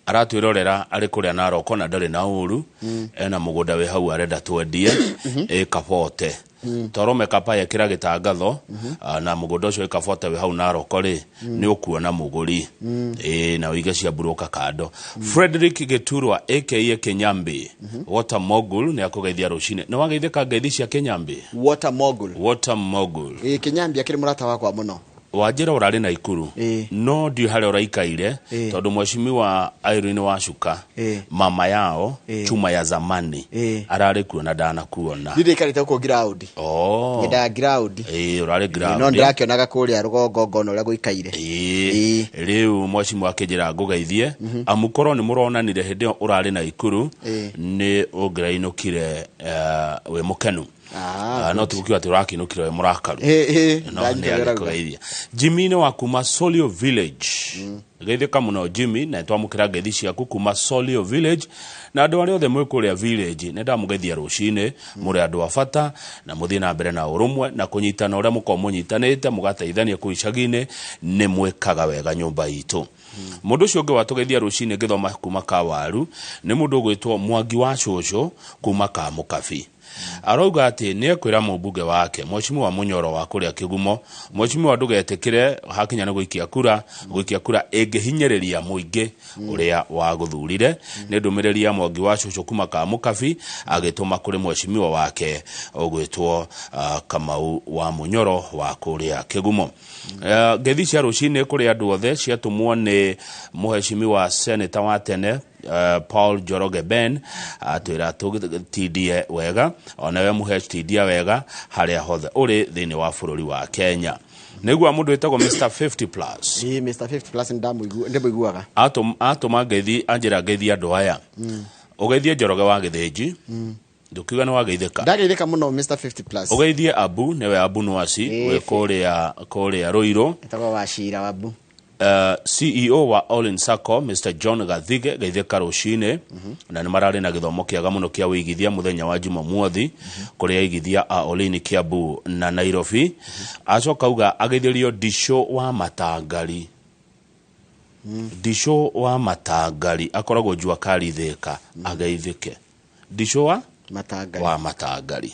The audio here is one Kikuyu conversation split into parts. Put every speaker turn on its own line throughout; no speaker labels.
Aratwĩrorera arĩ kũrĩa Naroko na ndarĩ na ũru, ena mũgũnda wĩ hau arenda twendie ĩka bote Torome Kapa ekĩra gĩtangatho, na mũgũnda ũcio ĩka bote wĩ hau Naroko rĩ, nĩ ũkuona mũgũri ĩĩ, na ũige cia mburoka kando. Frederick Gĩturwa aka Kĩnyambi Water Mogul nĩ akũgeithia rũcinĩ. Nĩ wageithĩka ngeithi cia Kĩnyambi?
Water Mogul.
Water Mogul.
Ĩĩ, Kĩnyambi akĩrĩ mũrata wakwa mũno.
Wanjĩra ũrarĩ na Ikuru, no ndiũĩ harĩa ũraikaire, tondũ mheshimiwa Irene Wacuka, mama yao, chuma ya zamani, ararĩ kuo na ndanakuona.
Niĩ ndĩikarĩte gũkũ ngiraũndi.
Oh.
Ngendaga ngiraũndi.
Ĩĩ, ũrarĩ
No
ground.
ndĩrakĩonaga kũrĩa rũgongo ngona ũrĩa gũikaire.
Ĩĩ. Rĩu mheshimiwa akĩnjĩra ngũgeithie, amu korwo nĩ mũronanire hĩndĩ ĩyo ũrarĩ na Ikuru, nĩ ũngĩrainũkire wĩ mũkenu. No tigukiuga atĩ ũrakinũkire wĩ mũrakaru.
Ĩĩ,
No
ndanyita
nĩ
ũrĩa ũrauga.
agĩkũgeithia. Jimmy nĩ wa kuma Solio Village. Geithĩka mũno Jimmy, na twamũkĩra ngeithi ciaku kuma Solio Village, na andũ arĩa othe mwĩ kũrĩa village nĩ ndamũgeithia rũcinĩ. Mũrĩ andũ a bata na mũthiĩ na mbere na ũrũmwe na kũnyitana ũrĩa mũkorwo mũnyitanĩte mũgateithania kũu icagi-inĩ, nĩ mwĩkaga wega nyũmba itũ. Mũndũ ũcio ũngĩ watũgeithia rũcinĩ ngĩthoma kuma Kawaru nĩ mũndũ ũgwĩtwo Mwangi wa Cũcũ kuma Kamũkabi. Arauga atĩ nĩ ekwĩra mũmbunge wake mheshimiwa Mũnyoro wa kũrĩa Kĩgumo, mheshimiwa, ndũgetĩkĩre hakinya nĩ gũikia kura, gũikia kura ĩngĩhinyĩrĩria mũingĩ ũrĩa wagũthurire. Nĩ ndũmĩrĩri ya Mwangi wa Cũcũ kuma Kamũkabi agĩtũma kũrĩ mheshimiwa wake ũgwĩtwo Kamau wa Mũnyoro wa kũrĩa Kĩgumo. Ngeithi cia rũcinĩ kũrĩ andũ othe ciatũmwo nĩ mũheshimiwa seneta wa tene Paul Njoroge Ben, atwĩra tũtindie wega, onawe mũhe tindia wega harĩa hothe ũrĩ thĩinĩ wa bũrũri wa Kenya. Nĩgua mũndũ wĩtagwo Mr 50 plus.
Ĩĩ, Mr 50 plus ndĩmũiguaga.
Atũma ngeithi, anjĩra ngeithi andũ aya. Ũgeithie Njoroge wa Gĩthĩnji, ndũkiuga nĩ wageithĩka.
Ndageithĩka mũno, Mr 50 plus.
Ũgeithie Abu, nĩwe Abu Nwasi, wĩ kũrĩa Rũirũ.
Etagwo Wacira Wabu.
CEO wa All In Sacco Mr John Gathige, geithĩka rũcinĩ, na nĩ mararĩ na gĩthomo kĩega mũno kĩa wĩigithia mũthenya wa Jumamothi kũrĩ aigithia a Olin Kiambu na Nairobi. Acoka auga ageithĩrio Ndicũ wa Matangari. Ndicũ wa Matangari akoragwo Jua Kali Thĩka, ageithĩke Ndicũ wa
Matangari.
Wa Matangari.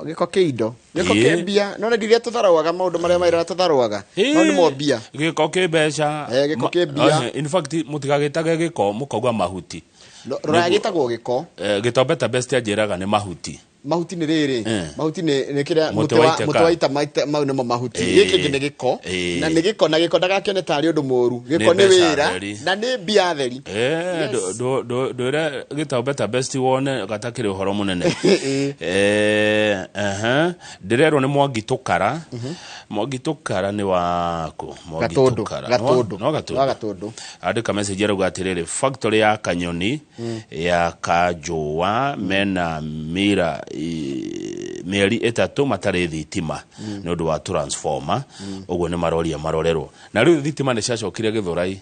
Gĩko kĩ indo, gĩko kĩ mbia. No nĩ ndiria tũtharũaga maũndũ marĩa mairara tũtharũaga, no nĩ mo mbia.
Gĩko kĩ mbeca.
Gĩko kĩ mbia.
In fact, mũtigagĩtage gĩko, mũkauga mahuti.
Rora, gĩtagwo gĩko.
Gĩtombeta best anjĩraga nĩ mahuti.
Mahuti nĩ rĩrĩ, mahuti nĩ kĩrĩa
Mũtĩ
mũtĩ wa
wa iteka.
Mũtĩ wa ita mau nĩmo mahuti. Gĩkĩ kĩngĩ nĩ gĩko. Na nĩ gĩko, na gĩko ndagakĩone tarĩ ũndũ mũru. Gĩko nĩ
mbeca
wĩra
theri.
Na nĩ mbia theri.
Ndwĩre gĩtombeta best wone gatakĩrĩ ũhoro mũnene. Ehe. Ndĩrerwo nĩ Mwangi Tũkara. Mwangi Tũkara nĩ waku Mwangi?
Gatũndũ.
Tũkara.
Gatũndũ.
No Gatũndũ.
Wa Gatũndũ.
Andĩka message, arauga atĩrĩrĩ, factory ya Kanyoni ya Kanjũa mena mira mĩeri 3 matarĩ thitima nĩ ũndũ wa transformer. Ũguo nĩ maroria marorerwo, na rĩu thitima nĩ ciacokire Gĩthũrai.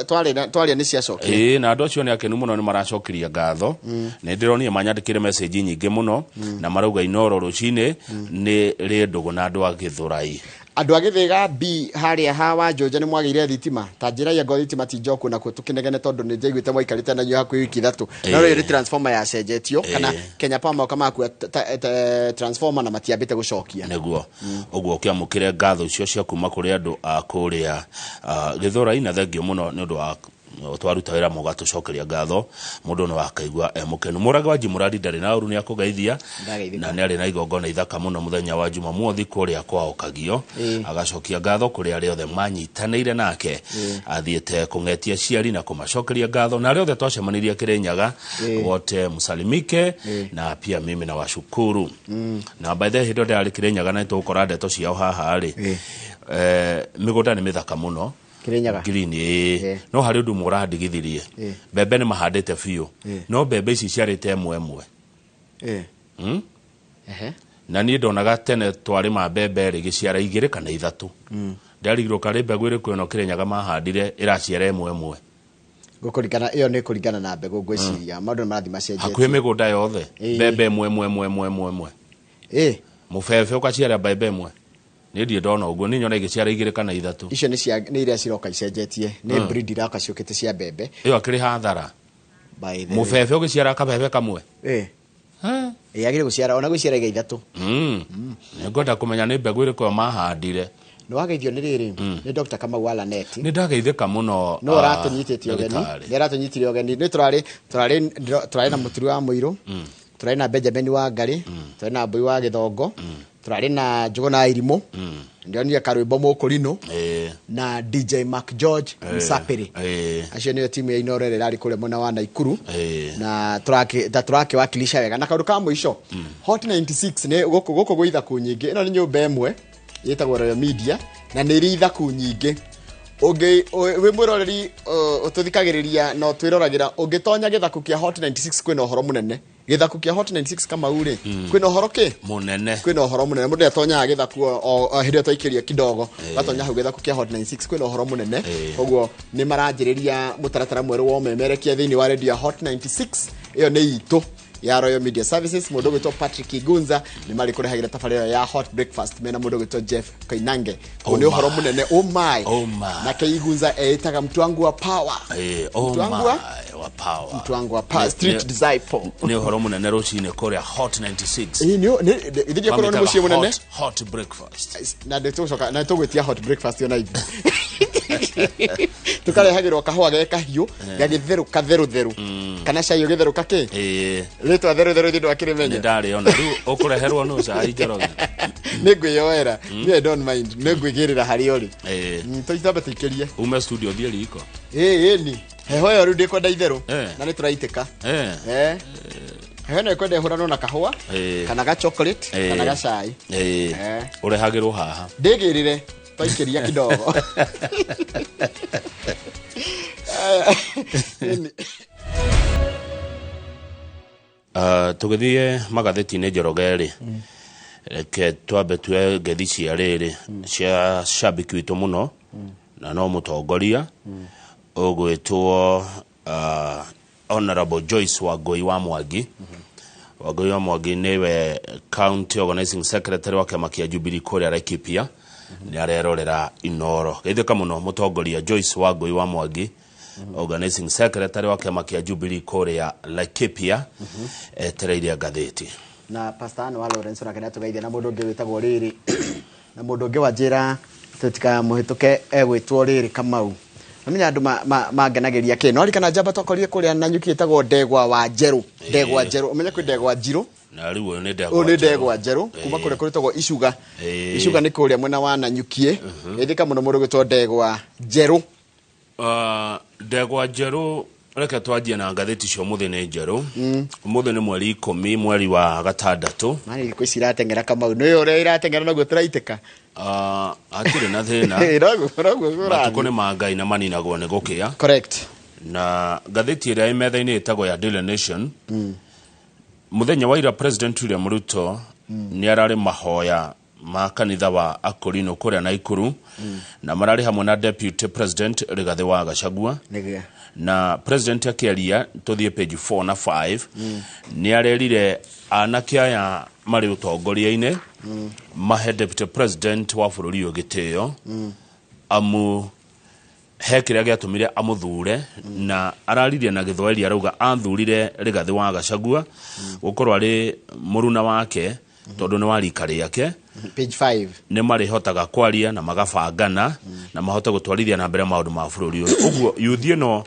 Twaria nĩ ciacokire.
Ĩĩ, na andũ acio nĩ akenu mũno, nĩ maracokiria ngatho. Nĩ ndĩronire manyandĩkĩre message nyingĩ mũno na marauga Inoro rũcinĩ nĩ rĩ ndũgũ na andũ a Gĩthũrai.
Andũ a Gĩthĩga B harĩa ha wa Njũnja, nĩ mwagĩire thitima? Ta njĩra anga thitima ti njoku nakuo tũkĩnegene, tondũ nĩ njaiguĩte mwaikarĩte na inyuĩ hakuhĩ wiki 3, no rĩrĩ transformer yacenjetio kana Kenya Power moka makua transformer na matiambĩte gũcokia.
Nĩguo ũguo, ũkĩamũkĩre ngatho icio cia kuma kũrĩ andũ a kũrĩa Gĩthũrai, na thengio mũno nĩ ũndũ wa twaruta wĩra mũgatũcokeria ngatho, mũndũ no akaigua e mũkenu. Mũrage wa Jimũrari ndarĩ na ũru, nĩ akũgeithia.
Ndageithĩka.
Na nĩ arĩ na igongona ithaka mũno mũthenya wa Jumamothi kũrĩa kwao Kagio. Agacokia ngatho kũrĩ arĩa othe manyitanĩire nake athiĩte kũng'etia ciari na kũmacokeria ngatho, na arĩa othe twacemanirie Kĩrĩnyaga, wote msalimike, na pia mimi na washukuru. Na by the way, hĩndĩ ĩyo ndĩrarĩ Kĩrĩnyaga na nĩtũgũkora ndeto ciao haha rĩ, mĩgũnda nĩ mĩthaka mũno.
Kĩrĩnyaga.
Green, ĩĩ. No harĩ ũndũ ũmwe ũrandigithirie. Mbembe nĩ mahandĩte biũ, no mbembe ici ciarĩte ĩmwe ĩmwe. Na niĩ ndonaga tene twarĩma mbembe rĩ, gĩciara igĩrĩ kana ithatũ. Ndarigirwo karĩ mbegũ ĩrĩkũ ĩno Kĩrĩnyaga mahandire ĩraciara ĩmwe ĩmwe.
Gũkũringana, ĩyo nĩ kũringana na mbegũ. Ngwĩciria maũndũ nĩ marathiĩ macenjetie.
Hakuhĩ mĩgũnda yothe, mbembe ĩmwe ĩmwe ĩmwe ĩmwe ĩmwe ĩmwe. Mũbebe ũkaciara mbembe ĩmwe. Nĩ ndirĩ ndona ũguo, nĩ nyona igĩciara igĩrĩ kana ithatũ.
Icio nĩ cia nĩ iria ciroka icenjetie, nĩ breed iroka ciũkĩte cia mbembe.
Ĩyo akĩrĩ hathara.
By the way.
Mũbebe ũgĩciara kabebe kamwe.
Yagĩrĩire gũciara ona gwĩciara iga ithatũ.
Nĩ ngwenda kũmenya nĩ mbegũ ĩrĩkũ ĩyo mahandire.
Nĩ wageithio nĩ rĩrĩ nĩ Dr. Kamau wa Laneti.
Nĩ ndageithĩka mũno.
No aratũnyitĩte ũgeni.
Ndagĩtarĩ.
Nĩ aratũnyitire ũgeni. Nĩ tũrarĩ tũrarĩ tũrarĩ na Mũturi wa Mũirũ, tũrarĩ na Benjamin wa Ngarĩ, tũrarĩ na Mbui wa Gĩthongo, tũrarĩ na Njũgũna Irimũ, ndĩronire karwĩmbo Mũkũrinũ, na DJ Mark George Msapiri. Acio nĩo timu ya Inooro ĩrĩa ĩrarĩ kũrĩa mwena wa Naikuru. Na tũrakĩwakilisha wega. Na kaũndũ ka mũico, Hot 96 nĩ gũkũ gũkũ gwĩ ithaku nyingĩ. Ĩno nĩ nyũmba ĩmwe ĩtagwo Royal Media na nĩ ĩrĩ ithaku nyingĩ. Ũngĩ wĩ mwĩroreri ũtũthikagĩrĩria na ũtwĩroragĩra, ũngĩtonya gĩthaku kĩa Hot 96 kwĩna ũhoro mũnene. Gĩthaku kĩa Hot 96 Kamau rĩ, kwĩna ũhoro kĩ?
Mũnene.
Kwĩna ũhoro mũnene. Mũndũ nĩatonyaga gĩthaku o hĩndĩ ĩyo twaikĩria kidogo, gatonya hau gĩthaku kĩa Hot 96 kwĩna ũhoro mũnene. Koguo nĩ maranjĩrĩria mũtaratara mwerũ wa ũmemerekia thĩinĩ wa radio ya Hot 96. Ĩyo nĩ itũ ya Royal Media Services. Mũndũ ũgwĩtwo Patrick Igunza nĩ marĩ kũrehagĩra tabarĩra ya Hot Breakfast mena mũndũ ũgwĩtwo Jeff Koinange. Kũu nĩ
Oh
ũhoro
my.
mũnene. Oh my.
Oh my.
Nake Igunza eĩtaga mtu wangu wa power.
Oh
Mtu wangu wa?
my, wa power.
Mtu wangu wa power. Street disciple.
Nĩ ũhoro mũnene rũcinĩ kũrĩa Hot 96.
Ĩĩ, nĩ ithuĩ korwo nĩ mũciĩ mũnene.
Hot, hot breakfast.
Na ndĩtũcoka na tũgwĩtia hot breakfast ona ithuĩ tũkarehagĩrwo kahũa ge kahiũ gagĩtherũka therũtherũ, kana cai ũgĩtherũka kĩ rĩtwa therũtherũ ithuĩ
Nĩ
ndwakĩrĩmenya.
ndarĩona rĩu ũkũreherwo nũ cai, Njoroge?
Nĩ ngwĩyoera niĩ, I don't mind, nĩ ngwĩgĩrĩra harĩa ũrĩ. Tũitambe tũikĩrie.
Ume studio thiĩ riko.
Ĩĩ, ĩni heho ĩyo rĩu ndĩkwenda itherũ na nĩ tũraitĩka. Heho ĩno ĩkwenda ĩhũranwo na kahũa kana ga chocolate kana gacai.
Ũrehagĩrwo haha.
Ndĩgĩrĩre twaikĩria kidogo. Ĩni.
Tũgĩthiĩ magathĩti-inĩ, Njoroge rĩ, reke twambe tue ngethi cia rĩrĩ cia shabiki witũ mũno na no mũtongoria ũgwĩtwo Honorable Joyce Wangũi wa Mwangi. Wangũi wa Mwangi nĩwe county organizing secretary wa kĩama kĩa Jubilee kũrĩa Laikipia, nĩ arerorera Inoro. Geithĩka mũno mũtongoria Joyce Wangũi wa Mwangi, organizing secretary wa kĩama kĩa Jubilee kũrĩa Laikipia, etereire ngathĩti.
Na Pastor Anne wa Lawrence onake nĩatũgeithia, na mũndũ ũngĩ wĩtagwo rĩrĩ, na mũndũ ũngĩ wanjĩra tũtikamũhĩtũke egwĩtwo rĩrĩ Kamau. Namenya andũ mangenagĩria kĩ no rikana njamba twakorire kũrĩa Nanyuki ĩtagwo Ndegwa wa Njerũ. Ndegwa Njerũ, ũmenye kwĩ Ndegwa Njirũ.
Na rĩu ũyũ nĩ ndegwa
Ũyũ nĩ
njerũ.
Ndegwa Njerũ kuma kũrĩa kũrĩtagwo Icuga. Icuga nĩ kũrĩa mwena wa Nanyuki. Geithĩka mũno mũndũ ũgwĩtwo Ndegwa Njerũ.
Ndegwa Njerũ, reke twanjie na ngathĩti cia ũmũthĩ nĩ njerũ. Ũmũthĩ nĩ mweri 10 mweri wa gatandatũ.
Mani thikũ ici irateng'era Kamau, nĩ ũrĩa irateng'era noguo tũraitĩka.
Hatirĩ na thĩna.
Noguo noguo
Matukũ
kũrathiĩ.
nĩ ma Ngai na maninagwo nĩ gũkĩa.
Correct.
Na ngathĩti ĩrĩa ĩ metha-inĩ ĩtagwo ya Daily Nation. Mũthenya wa ira President William Ruto nĩ ararĩ mahoya ma kanitha wa Akorino kũrĩa Naikuru, na mararĩ hamwe na Deputy President Rigathĩ wa Gachagua.
Nĩguo.
Na president akĩaria, tũthiĩ page 4 na 5, nĩ arerire anake aya marĩ ũtongoria-inĩ mahe deputy president wa bũrũri ũyũ gĩtĩo, amu he kĩrĩa gĩatũmire amũthure. Na araririe na Gĩthwaĩri, arauga athurire Rigathĩ wa Gachagua gũkorwo arĩ mũruna wake tondũ nĩ wa rika rĩake.
Page 5.
Nĩ marĩhotaga kwaria na magabangana na mahote gũtwarithia na mbere maũndũ ma bũrũri ũyũ. Ũguo yuthi ĩno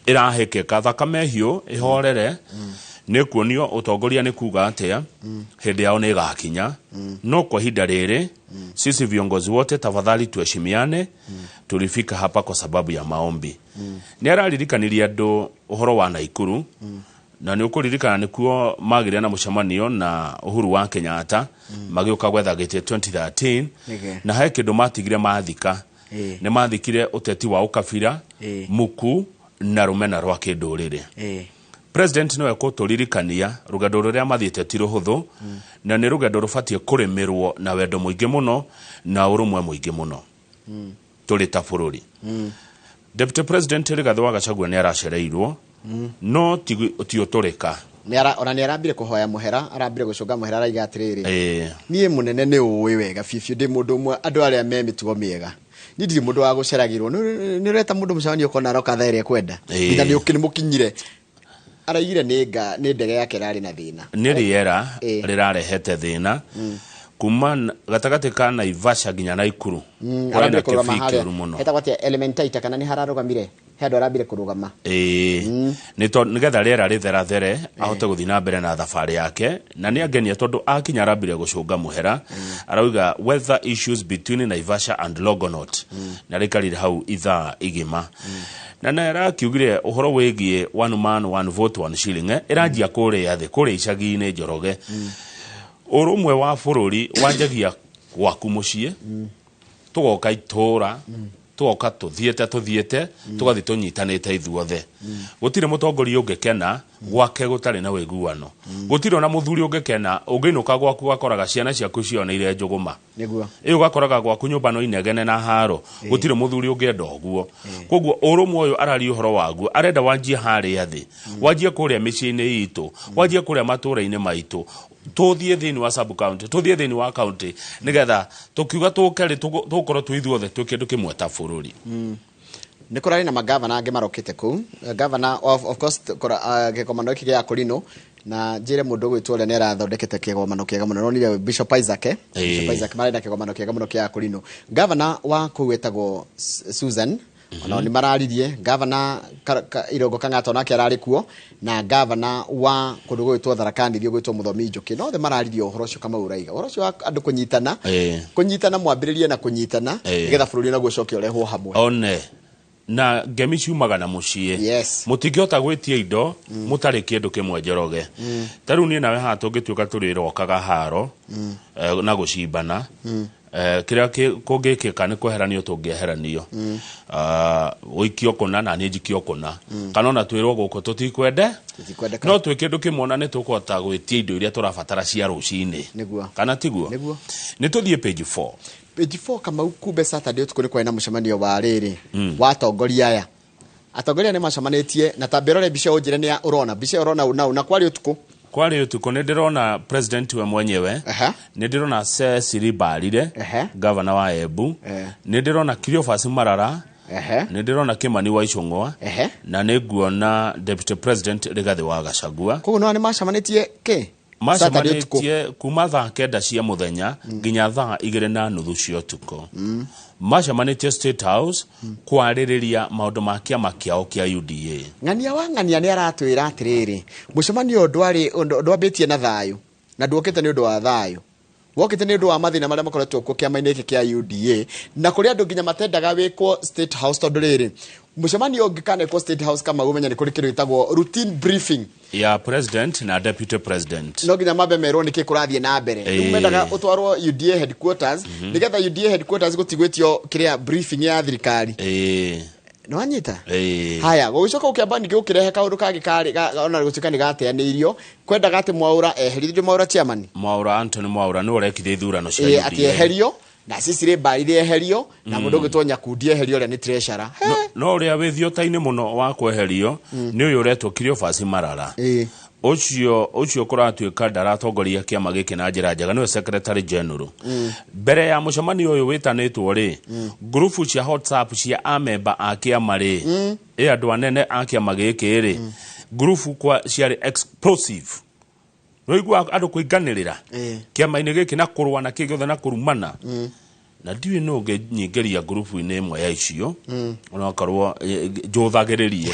ĩrahĩkĩka thakame hiũ ĩhorere, nĩ kuonio ũtongoria nĩ kuga atĩa hĩndĩ yao nĩ ĩgakinya. No kwa ihinda rĩrĩ, sisi viongozi wote tafadhali tuheshimiane, tulifika hapa kwa sababu ya maombi. Nĩ araririkanirie andũ ũhoro wa Naikuru, na nĩ ũkũririkana nĩkuo magĩrĩ na mũcemanio na Uhuru wa Kenyatta magĩũka gwetha gĩtĩ 2013.
Nĩguo.
Na he kĩndũ matigire mathika. Nĩ mathikire ũteti wa ũkabira, muku na rũmena rwa kĩndũrĩrĩ. President nĩwe kũtũririkania rũgendo rũrĩa mathiĩte ti rũhũthũ, na nĩ rũgendo rũbatiĩ kũrĩmĩrwo na wendo mũingĩ mũno na ũrũmwe mũingĩ mũno tũrĩ ta bũrũri. Deputy President Rigathĩ wa Gachagua nĩ aracereirwo, no ti ũtũrĩka.
Ona nĩ arambire kũhoya mũhera, arambire gũcũnga mũhera, araiga atĩrĩrĩ,
Ĩĩ.
Niĩ mũnene nĩ ũĩ wega biũ ndĩ mũndũ ũmwe andũ arĩa me mĩtugo mĩega. Niĩ ndirĩ mũndũ wa gũceragĩrwo. Nĩ ũreta mũndũ mũcemanio ũkona aroka thaa ĩrĩa ekwenda.
Ĩĩ.
Nginya nĩ mũkinyire. Araigire nĩ ndege yake ĩrarĩ na thĩna.
Nĩ rĩera
Ĩĩ.
rĩrarehete thĩna kuma gatagatĩ ka Naivasha nginya Naikuru. Kũrĩ na
Arambire kũrũgama
kĩbii
harĩa
kĩũru mũno.
Hetagwo atĩa, Elementaita kana nĩ hararũgamire? He andũ arambire kũrũgama.
Ĩĩ, nĩ tondũ nĩgetha rĩera rĩtherathere ahote gũthiĩ na mbere na thabarĩ yake, na nĩ angenia tondũ akinya arambire gũcũnga mũhera, arauga weather issues between Naivasha and Longonot, na rĩkarire hau ithaa igima, na nĩ arakiugire ũhoro wĩgiĩ one man one vote one shilling ĩranjia kũrĩa thĩ, kũrĩa icagi-inĩ, Njoroge. Ũrũmwe wa bũrũri wanjagia gwaku mũciĩ, tũgoka itũra, tũgoka tũthiĩte tũthiĩte, tũgathiĩ tũnyitanĩte ithuothe. Gũtirĩ mũtongoria ũngĩkena gwake gũtarĩ na ũiguano. Gũtirĩ ona mũthuri ũngĩkena ũngĩinũka gwaku ũgakoraga ciana ciaku cioneire njũgũma.
Nĩguo.
Ĩ ũgakoraga gwaku nyũmba no inegene na haro. Gũtirĩ mũthuri ũngĩenda ũguo. Koguo ũrũmwe ũyũ araria ũhoro waguo, arenda wanjie harĩa thĩ, wanjie kũrĩa mĩciĩ-inĩ itũ, wanjie kũrĩa matũũra-inĩ maitũ, tũthiĩ thĩinĩ wa sub county, tũthiĩ thĩinĩ wa county, nĩgetha tũkiuga tũke rĩ, tũgũkorwo twĩ ithuothe twĩ kĩndũ kĩmwe ta bũrũri.
Nĩ kũrarĩ na magavana angĩ marokĩte kũu. Gavana of course kĩgomano gĩkĩ gĩa Kũrinũ, na njĩre mũndũ ũgwĩtwo ũrĩa nĩ arathondekete kĩgomano kĩega mũno. Nonire Bishop Isaac, eh? Bishop Isaac marĩ na kĩgomano kĩega mũno kĩa Kũrinũ. Gavana wa kũu etagwo Susan, onao nĩ mararirie. Gavana Irũngũ Kang'ata onake ararĩ kuo, na gavana wa kũndũ gũgwĩtwo Tharaka Nithi ũgwĩtwo Mũthomi Njũkĩ. No othe mararirie ũhoro ũcio Kamau ũraiga, ũhoro ũcio wa andũ kũnyitana, kũnyitana, mwambĩrĩrie na kũnyitana, nĩgetha bũrũri onaguo ũcoke ũrehwo hamwe.
One na ngemi ciumaga na mũciĩ. Mũtingĩhota gwĩtia indo mũtarĩ kĩndũ kĩmwe, Njoroge. Ta rĩu niĩ nawe haha tũngĩtuĩka tũrĩrokaga haro na gũcimbana, kĩrĩa kũngĩkĩka nĩ kweheranio tũngĩeheranio. Ah, ũikio kũna na niĩ njikio kũna, kana ona twĩrwo gũkũ tũtikwende.
Tũtikwendeka.
No twĩ kĩndũ kĩmwe na nĩ tũkũhota gwĩtia indo iria tũrabatara cia rũcinĩ.
Nĩguo.
Kana tiguo?
Nĩguo.
Nĩ tũthiĩ page 4.
Page 4, Kamau. Kumbe Saturday ũtukũ nĩ kwarĩ na mũcemanio wa rĩrĩ wa atongoria aya. Atongoria nĩ macemanĩtie na ta mbĩrore mbica ũnjĩre nĩ ũrona mbica ĩyo ũrona ũna na kwarĩ ũtukũ.
Kwarĩ ũtukũ. Nĩ ndĩrona president we mwenyewe. Nĩ ndĩrona Cecily Mbarire, governor wa Embu. Nĩ ndĩrona Cleophas Marara. Nĩ ndĩrona Kimani wa Ichung'wa. Na nĩ nguona deputy president Rigathĩ wa Gachagua.
Koguo nĩ macemanĩtie kĩ Saturday ũtukũ.
Macemanĩtie kuma thaa 9 cia mũthenya nginya thaa 2:30 cia ũtukũ. Macemanĩtie State House kwarĩrĩria maũndũ ma kĩama kĩao kĩa UDA.
Ng'ania wa ng'ania nĩ aratwĩra atĩrĩrĩ, mũcemanio ũyũ ndwarĩ ndwambĩtie na thayũ, na nduokĩte nĩ ũndũ wa thayũ, wokĩte nĩ ũndũ wa mathĩna marĩa makoretwo kuo kĩama-inĩ gĩkĩ kĩa UDA, na kũrĩ andũ nginya matendaga wĩkwo State House, tondũ rĩrĩ mũcemanio ũngĩ kanekwo State House kama ũmenya nĩ kũrĩ kĩndũ gĩtagwo routine briefing
ya president na deputy president.
No nginya mambe merwo nĩkĩ kũrathiĩ na mbere. Rĩu mendaga ũtwarwo UDA headquarters, nĩgetha UDA headquarters gũtigwĩtio kĩrĩa briefing ya thirikari. Nĩwanyita?
Ĩĩ.
Haya, gũgĩcoka gũkĩamba ningĩ gũkĩrehe kaũndũ kangĩ karĩ ona gũtuĩka nĩ gateanĩirio, kwendaga atĩ Mwaũra eherio, Mwaũra chairman.
Mwaũra, Anthony Mwaũra nĩwe ũrekithia ithurano cia
Ĩĩ, atĩ
UDA.
eherio, na Cecily Mbarire eherio, na mũndũ ũgwĩtwo Nyakundi eherio, ũrĩa nĩ treasurer.
No ũrĩa wĩ thiota-inĩ mũno wa kweherio nĩ ũyũ ũretwo Cleophas Marara. Ũcio kũratuĩka ndaratongoria kĩama gĩkĩ na njĩra njega, nĩwe secretary general. Mbere ya mũcemanio ũyũ wĩtanĩtwo rĩ, ngurubu cia WhatsApp cia amemba a kĩama rĩ, ĩ andũ anene a kĩama gĩkĩ rĩ, ngurubu kwa ciarĩ explosive. Nĩũiguaga andũ kũinganĩrĩra kĩama-inĩ gĩkĩ na kũrũa na kĩ gĩothe na kũrumana, na ndiũĩ nũ ũngĩnyingĩria ngurubu-inĩ ĩmwe ya icio, onakorwo njũthagĩrĩrie.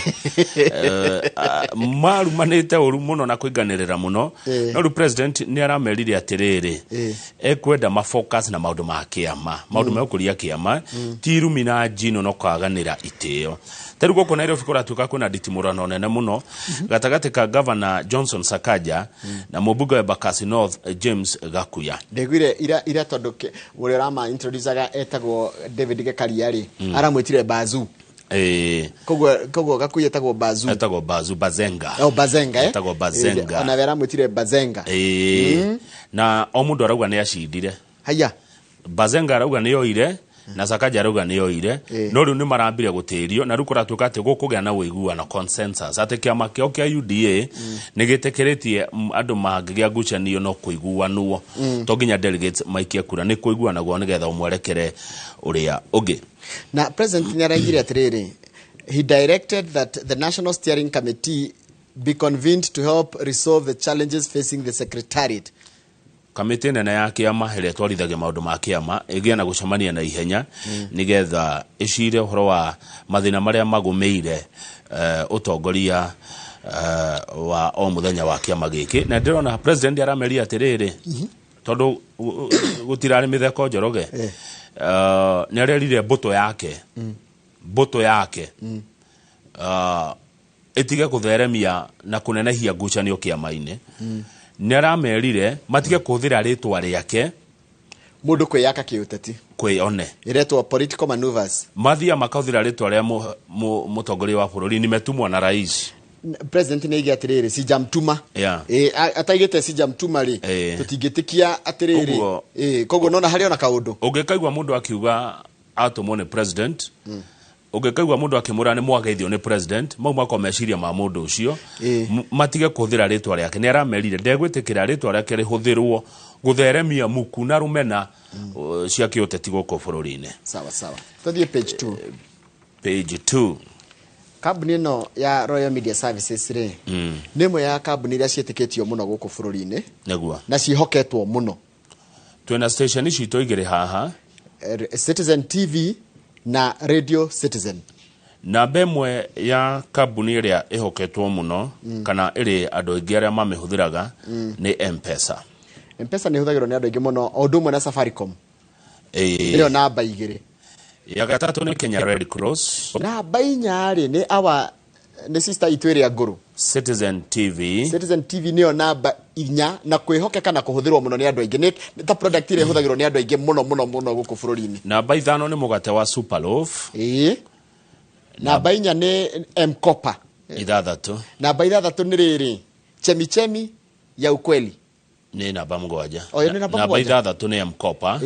Marumanĩte ũru mũno na kũinganĩrĩra mũno. No rĩu president nĩ aramerire atĩrĩrĩ, ekwenda mafocus na maũndũ ma kĩama, maũndũ ma gũkũria kĩama, ti irumi na njino no kwaganĩra itĩo. Ta rĩu gũkũ Nairobi kũratuĩka kwĩna nditimũrano nene mũno gatagatĩ ka Governor Johnson Sakaja na mũmbunge wa Embakasi North James Gakuya.
Ndaiguire ira tondũ ũrĩa ũrama introducaga etagwo David Gekaria rĩ, aramwĩtire Bazu. Koguo Gakuya etagwo Bazu.
Etagwo Bazu Bazenga.
Oh, Bazenga, eh?
Etagwo Bazenga.
Ona we aramwĩtire Bazenga.
Ĩĩ. Na o mũndũ arauga nĩ acindire.
Haya.
Bazenga arauga nĩ oire. Na Sakaja arauga nĩ oire. No rĩu nĩ marambire gũtĩrio na rĩu kũratuĩka atĩ gũkũgĩa na ũiguano, consensus, atĩ kĩama kĩao kĩa UDA nĩ gĩtĩkĩrĩtie andũ mangĩgĩa ngucanio no kũiguanwo, to nginya delegates maikie kura, nĩ kũiguanagwo nĩgetha ũmwerekere ũrĩa ũngĩ.
Na president nĩ araigire atĩrĩrĩ, he directed that the National Steering Committee be convened to help resolve the challenges facing the secretariat.
Kamĩtĩ nene ya kĩama ĩrĩa ĩtwarithagia maũndũ ma kĩama ĩgĩe na gũcemania na ihenya nĩgetha ĩcire ũhoro wa mathĩna marĩa magũmĩire ũtongoria wa o mũthenya wa kĩama gĩkĩ. Na ndĩrona president arameria atĩrĩrĩ, tondũ gũtirarĩ mĩtheko, Njoroge, nĩ arerire mbũtũ yake ĩtige kũtheremia na kũnenehia ngucanio kĩama-inĩ. Nĩ aramerire matige kũhũthĩra rĩtwa rĩake.
Mũndũ kwĩyaka kĩũteti.
Kwĩone.
Ĩretwo political maneuvers.
Mathia makahũthĩra rĩtwa rĩa mũtongoria wa bũrũri, nimetumwa na rais.
President nĩ aige atĩrĩrĩ, sijamtuma. Ataigĩte sijamtuma rĩ, tũtingĩtĩkia atĩrĩrĩ. Koguo nona harĩ ona kaũndũ.
Ũngĩkaigua mũndũ akiuga atũmwo nĩ president, ũngĩkaigua mũndũ akĩmũra nĩ mwageithio nĩ president, mau makorwo meciria ma mũndũ ũcio. Matige kũhũthĩra rĩtwa rĩake. Nĩ aramerire ndegwĩtĩkĩra rĩtwa rĩake rĩhũthĩrwo gũtheremia muku na rũmena cia kĩũteti gũkũ bũrũri-inĩ.
Sawa sawa, tũthiĩ page 2.
Page 2.
Kambuni ĩno ya Royal Media Services rĩ, nĩ ĩmwe ya kambuni iria ciĩtĩkĩtio mũno gũkũ bũrũri-inĩ na ciĩhoketwo mũno.
Twĩna station citũ igĩrĩ haha.
Citizen TV na Radio Citizen.
Namba ĩmwe ya kambuni ĩrĩa ĩhoketwo mũno kana ĩrĩ andũ aingĩ arĩa mamĩhũthĩraga nĩ M-Pesa.
M-Pesa nĩ ĩhũthagĩrwo nĩ andũ aingĩ mũno, o ũndũ ũmwe na Safaricom. Ĩyo namba 2.
Ya gatatũ nĩ Kenya Red Cross.
Namba 4 rĩ, nĩ awa nĩ sister itũ ĩrĩa ngũrũ.
Citizen TV.
Citizen TV nĩyo namba 4 na kwĩhokeka na kũhũthĩrwo mũno nĩ andũ aingĩ, nĩ ta product ĩrĩa ĩhũthagĩrwo nĩ andũ aingĩ mũno mũno mũno gũkũ bũrũri-inĩ.
Namba 5 nĩ mũgate wa Superloaf.
Namba 4 nĩ M-Kopa.
6.
Namba 6 nĩ rĩrĩ, Chemichemi ya Ukweli.
Nĩ namba 7.
O, ĩyo nĩ namba
Namba
7.
6 nĩ M-Kopa.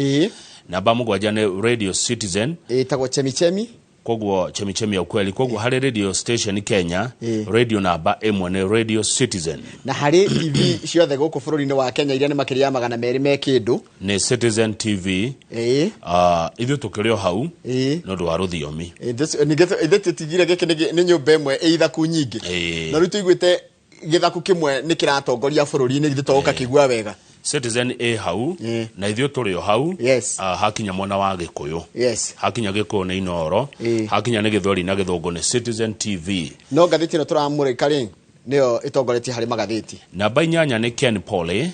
Namba 7 nĩ Radio Citizen.
Ĩtagwo Chemichemi.
Koguo Chemichemi ya Ukweli. Koguo harĩ radio station Kenya, radio namba 1 nĩ Radio Citizen.
Na harĩ TV ciothe gũkũ bũrũri-inĩ wa Kenya iria nĩ makĩria ya 200 me kĩndũ,
nĩ Citizen TV. Ithuĩ tũkĩrĩ o hau nĩ ũndũ wa rũthiomi.
Ningĩ tũtigire gĩkĩ nĩ nyũmba ĩmwe ĩ ithaku nyingĩ. Na rĩu tũiguĩte gĩthaku kĩmwe nĩ kĩratongoria bũrũri-inĩ, githĩ to ũgakĩigua wega.
Citizen ĩ hau na ithuĩ tũrĩ o hau. Hakinya mwena wa Gĩkũyũ, hakinya Gĩkũyũ nĩ Inoro, hakinya nĩ Gĩthweri na Gĩthũngũ nĩ Citizen TV.
No ngathĩti ĩno tũramũrĩka rĩ, nĩyo ĩtongoretie harĩ magathĩti.
Namba 8 nĩ Ken Poly.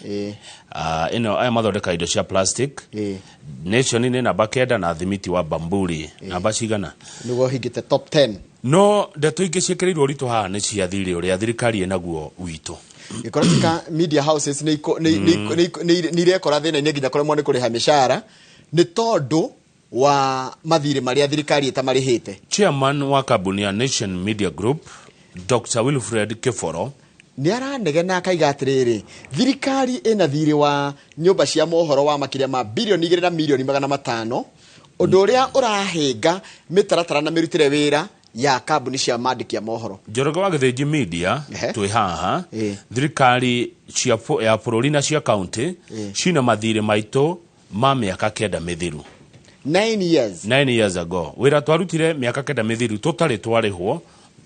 Ĩno aya mathondeka indo cia plastic. Nation nĩ namba 9 na thimiti wa Bamburi namba cigana?
Nĩguo hingĩte top 10.
No ndeto ingĩ ciĩkĩrĩirwo ũritũ haha nĩ cia thirĩ ũrĩa thirikari ĩnaguo witũ.
Gĩkora media houses nĩ irekora thĩna-inĩ nginya kũremwo nĩ kũrĩha mĩcara nĩ tondũ wa mathirĩ marĩa thirikari ĩtamarĩhĩte.
Chairman wa kambuni ya Nation Media Group, Dr Wilfred Kiboro,
nĩ aranegena akaiga atĩrĩrĩ, thirikari ĩna thirĩ wa nyũmba cia mohoro wa makĩria ma 2.5 bilioni, ũndũ ũrĩa ũrahĩnga mĩtaratara na mĩrutĩre wĩra ya kambuni cia mandĩki a mohoro.
Njoroge wa Gĩthĩnji Media, twĩ haha. Thirikari cia ya bũrũri na cia kaunti cina mathirĩ maitũ ma mĩaka 9 mĩthiru.
9 years.
9 years ago, wĩra twarutire mĩaka 9 mĩthiru tũtarĩ twarĩhwo,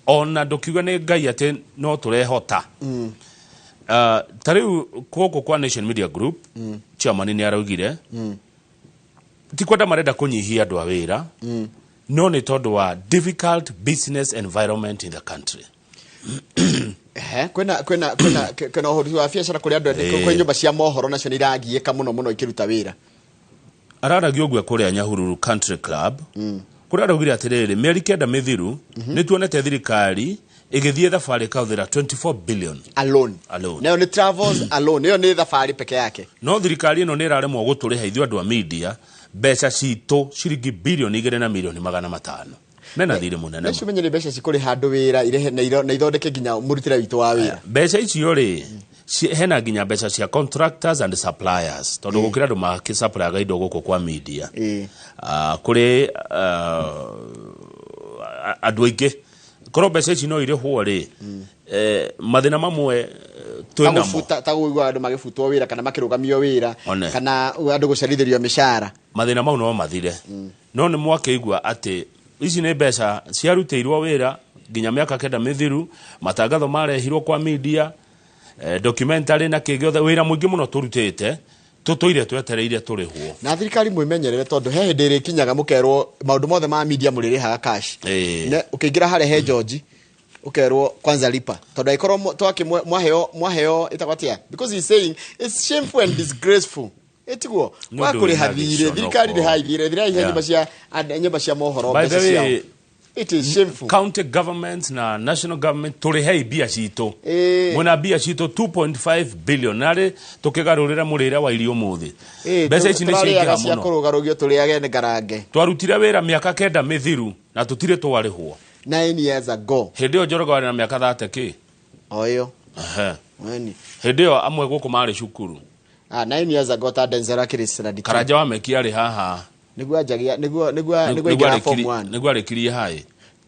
ona ndũkiuga nĩ Ngai atĩ no tũrehota. Ta rĩu gũkũ kwa Nation Media Group, chairman nĩ araugire ti kwenda marenda kũnyihia andũ a wĩra, no nĩ tondũ wa difficult business environment in the country.
Kwĩna ũhũri wa biacara kũrĩ andũ kwĩ nyũmba cia mohoro nacio nĩ iragiĩka mũno mũno ikĩruta wĩra.
Araragia ũguo kũrĩa Nyahururu Country Club, kũrĩa araugire atĩrĩrĩ, mĩeri 9 mĩthiru nĩ tuonete thirikari ĩgĩthiĩ thabarĩ ĩkahũthĩra 24 billion.
Alone.
Alone.
Nayo nĩ travels alone, ĩyo nĩ thabarĩ peke yake.
No thirikari ĩno nĩ ĩraremwo gũtũrĩha ithuĩ andũ a media mbeca citũ ciringi 2.5 bilioni mena thirĩ mũnene.
Nacio menye nĩ mbeca cikũrĩha andũ wĩra irehe na ithondeke nginya mũrutĩre witũ wa wĩra.
Mbeca icio rĩ, Hena nginya mbeca cia contractors and suppliers, tondũ gũkĩra andũ makĩsupplyaga indo gũkũ kwa media. Kũrĩ andũ aingĩ, korwo mbeca ici no irĩhwo rĩ, mathĩna mamwe twĩ namo.
Ta kũigua andũ magĩbutwo wĩra kana makĩrũgamio wĩra.
One.
Kana andũ gũcerithĩrio mĩcara.
Mathĩna mau no mathire, no nĩ mwakĩigua atĩ ici nĩ mbeca ciarutĩirwo wĩra nginya mĩaka 9 mĩthiru, matangatho marehirwo kwa media, documentary na kĩ gĩothe, wĩra mũingĩ mũno tũrutĩte, tũtũire twetereire tũrĩhwo.
Na thirikari mwĩmenyerere, tondũ he hĩndĩ ĩrĩkinyaga mũkerwo maũndũ mothe ma media mũrĩrĩhaga cash. Ne ũkĩingĩra harĩa he George ũkerwo kwanza lipa, tondũ angĩkorwo twakĩ mwaheo ĩtagwo atĩa, because he's saying it's shameful and disgraceful, ĩtiguo
Nĩ
kwa
ũndũ
kũrĩha
wĩna
thirĩ
gĩconoko.
thirikari rĩhai thirĩ thirĩ nyũmba cia mohoro
By the
mbeca ciao.
way,
It is shameful.
County governments na national government, tũrĩhei mbia citũ. Mwĩna mbia citũ 2.5 billion, narĩ tũkĩgarũrĩra mũrĩre wa irio ũmũthĩ, mbeca ici nĩ
Tũrarĩaga
ciaingĩha
cia
mũno.
kũrũgarũgio, tũrĩage nĩ ngarange.
Twarutire wĩra mĩaka 9 mĩthiru na tũtirĩ twarĩhwo.
9 years ago.
Hĩndĩ ĩyo Njoroge warĩ na mĩaka 30 kĩ.
O ĩyo.
Ehe.
Weni.
Hĩndĩ ĩyo amwe gũkũ marĩ cukuru.
Ah, 9 years ago ta Denzel akĩrĩ standard two.
Karanja wa Meki arĩ haha.
Nĩguo anjagia, nĩguo aingĩra form 1.
Nĩguo arĩkirie haĩ.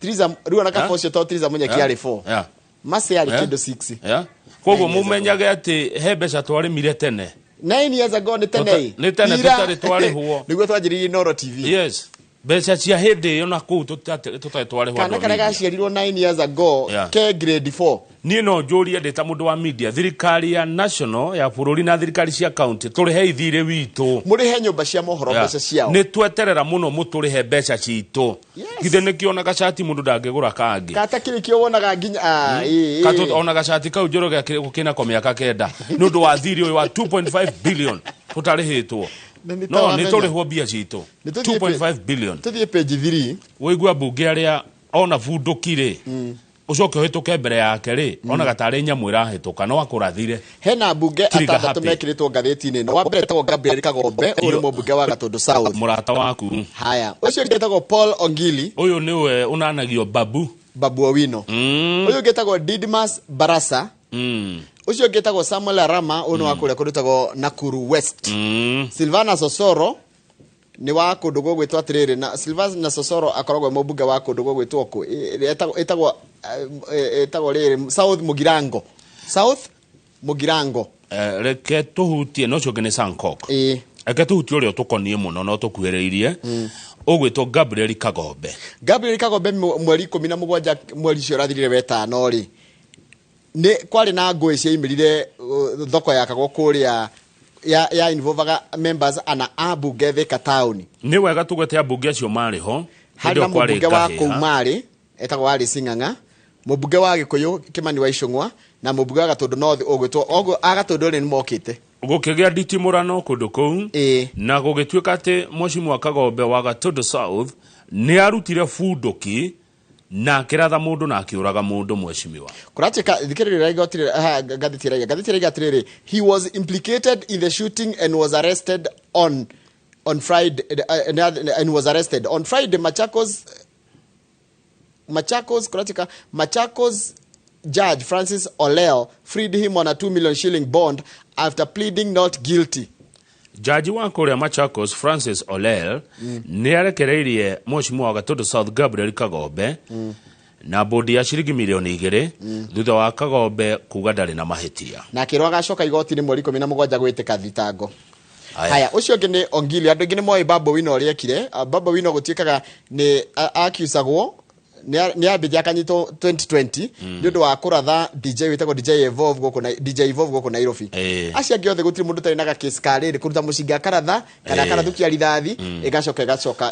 Triza rĩu ona kaba ũcio to Triza Munyeki arĩ 4. Masi arĩ kĩndũ 6.
Yeah. Koguo
9 years ago.
mũmenyage atĩ he mbeca twarĩmire tene.
9 years ago nĩ tene.
Nĩ tene.
Ira.
Tũtarĩ twarĩhwo.
Nĩguo twanjĩrĩirie Noro TV.
Yes, mbeca cia hĩndĩ ĩyo na kũu tũtarĩ twarĩhwo
Kana
andũ a
karĩa
media.
gaciarirwo 9 years ago ke grade 4.
Niĩ no njũrie ndĩ ta mũndũ wa media, thirikari ya national ya bũrũri na thirikari cia county, tũrĩhei thirĩ witũ.
Mũrĩhe nyũmba cia mohoro mbeca ciao.
Nĩ tweterera mũno, mũtũrĩhe mbeca citũ. Githĩ nĩkĩo gacati mũndũ ndangĩgũra kangĩ?
Kata kĩrĩ kĩo wonaga nginya ĩ, ĩ.
Katũ ona gacati kau Njoroge gũkĩnako mĩaka 9 nĩ ũndũ wa thirĩ ũyũ wa 2.5 billion ũtarĩhĩtwo.
Na nĩ
No nĩ
tawamenya.
tũrĩhwo mbia citũ.
Nĩ tũthiĩ
2.5 billion.
Tũthiĩ page 3.
Wĩigua mbunge arĩa ona bunduki rĩ, ũcoke ũhĩtũke mbere yake rĩ, onaga tarĩ nyamũ ĩrahĩtũka, no akũrathire.
Hena mbunge
Trigger
atandatũ
happy.
mekĩrĩtwo ngathĩti-inĩ ĩno. Wa mbere etagwo Gabriel Kagombe, ũyũ nĩ mũmbunge wa Gatũndũ South.
Mũrata waku.
Haya, ũcio ũngĩ etagwo Paul Ongili.
Ũyũ nĩwe ũnanagio Babu.
Babu Owino. Ũyũ ũngĩ etagwo Didmas Barasa. Ũcio ũngĩ etagwo Samuel Arama, ũyũ nĩ wa kũrĩa kũndũ etagwo Nakuru West. Silvana Sosoro nĩ wa kũndũ gũgwĩtwo atĩrĩrĩ, na Silvana Sosoro akoragwo e mũmbunge wa kũndũ gũgwĩtwo kũ ĩtagwo rĩrĩ South Mugirango, South Mugirango.
Reke tũhutie no ũcio ũngĩ nĩ Sankok. Reke tũhutie ũrĩa ũtũkoniĩ mũno no tũkuhĩrĩirie, ũgwĩtwo Gabriel Kagombe.
Gabriel Kagombe, mweri 17 mweri ũcio ũrathirire wetano rĩ, nĩ kwarĩ na ngũĩ ciaimĩrire thoko yakagwo kũrĩa ya involvaga members ana a mbunge Thika town.
Nĩ wega tũgwete ambunge acio marĩ ho.
Harĩ
Hĩndĩ
na
ĩyo kwarĩ
mũmbunge wa
ngahĩha.
kũu marĩ etagwo Alice Ng'ang'a, mũmbunge wa Gĩkũyũ Kĩmani wa Icũng'wa, na mũmbunge wa Gatũndũ North ũgwĩtwo oguo a Gatũndũ rĩ nĩ mokĩte.
Gũkĩgĩa nditimũrano kũndũ kũu na gũgĩtuĩka atĩ Mheshimiwa Kagombe wa Gatũndũ South nĩ arutire bunduki na akĩratha mũndũ na akĩũraga mũndũ mheshimiwa.
Kũratuĩka thikĩrĩria igoti ngathĩti ĩraiga atĩrĩrĩ, he was implicated in the shooting and was arrested on Friday, and was arrested on Friday. Machakos kũratuĩka Machakos Judge Francis Oleo freed him on a 2 million shilling bond after pleading not guilty.
Jaji wa kũrĩa Machakos Francis Olel nĩ arekereirie mheshimiwa wa Gatũndũ South Gabriel Kagombe na bodi ya ciringi mirioni 2 thutha wa Kagombe kuga ndarĩ na mahĩtia.
Na akĩrwo agacoka igoti-inĩ mweri 17 gwĩtĩka thitango.
Aya.
Haya, ũcio ũngĩ nĩ Ongili. Andũ aingĩ nĩ moĩ Babu Owino ũrĩa ekire. Babu Owino gũtuĩkaga nĩ accusagwo nĩ ambĩtie akanyitwo 2020 nĩ ũndũ wa kũratha DJ wĩtagwo DJ Evolve gũkũ na DJ Evolve gũkũ Nairobi. Acio angĩ othe gũtirĩ mũndũ ũtarĩ na gakesi ka rĩrĩ kũruta mũcinga akaratha kana akarathũkia rithathi, ĩgacoka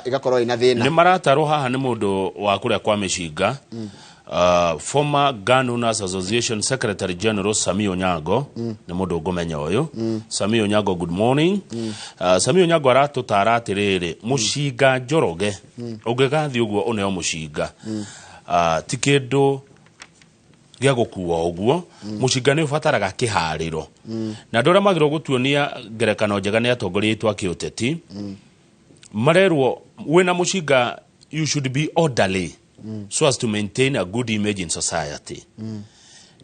ĩgakorwo ĩna thĩna.
Nĩ maratarwo haha nĩ mũndũ wa kũrĩa kwa mĩcinga, former Gun Owners Association Secretary General Sami Onyango. Nĩ mũndũ ngũmenya ũyũ Sami Onyango. Good morning. Sami Onyango aratũtara atĩrĩrĩ, mũcinga Njoroge ũngĩgathiĩ ũguo ũneo mũcinga, ti kĩndũ gĩa gũkua ũguo. Mũcinga nĩ ũbataraga kĩharĩro, na andũ arĩa magĩrĩirwo gũtuonia ngerekano njega nĩ atongoria aitũ a kĩũteti. Marerwo wĩna mũcinga you should be orderly so as to maintain a good image in society.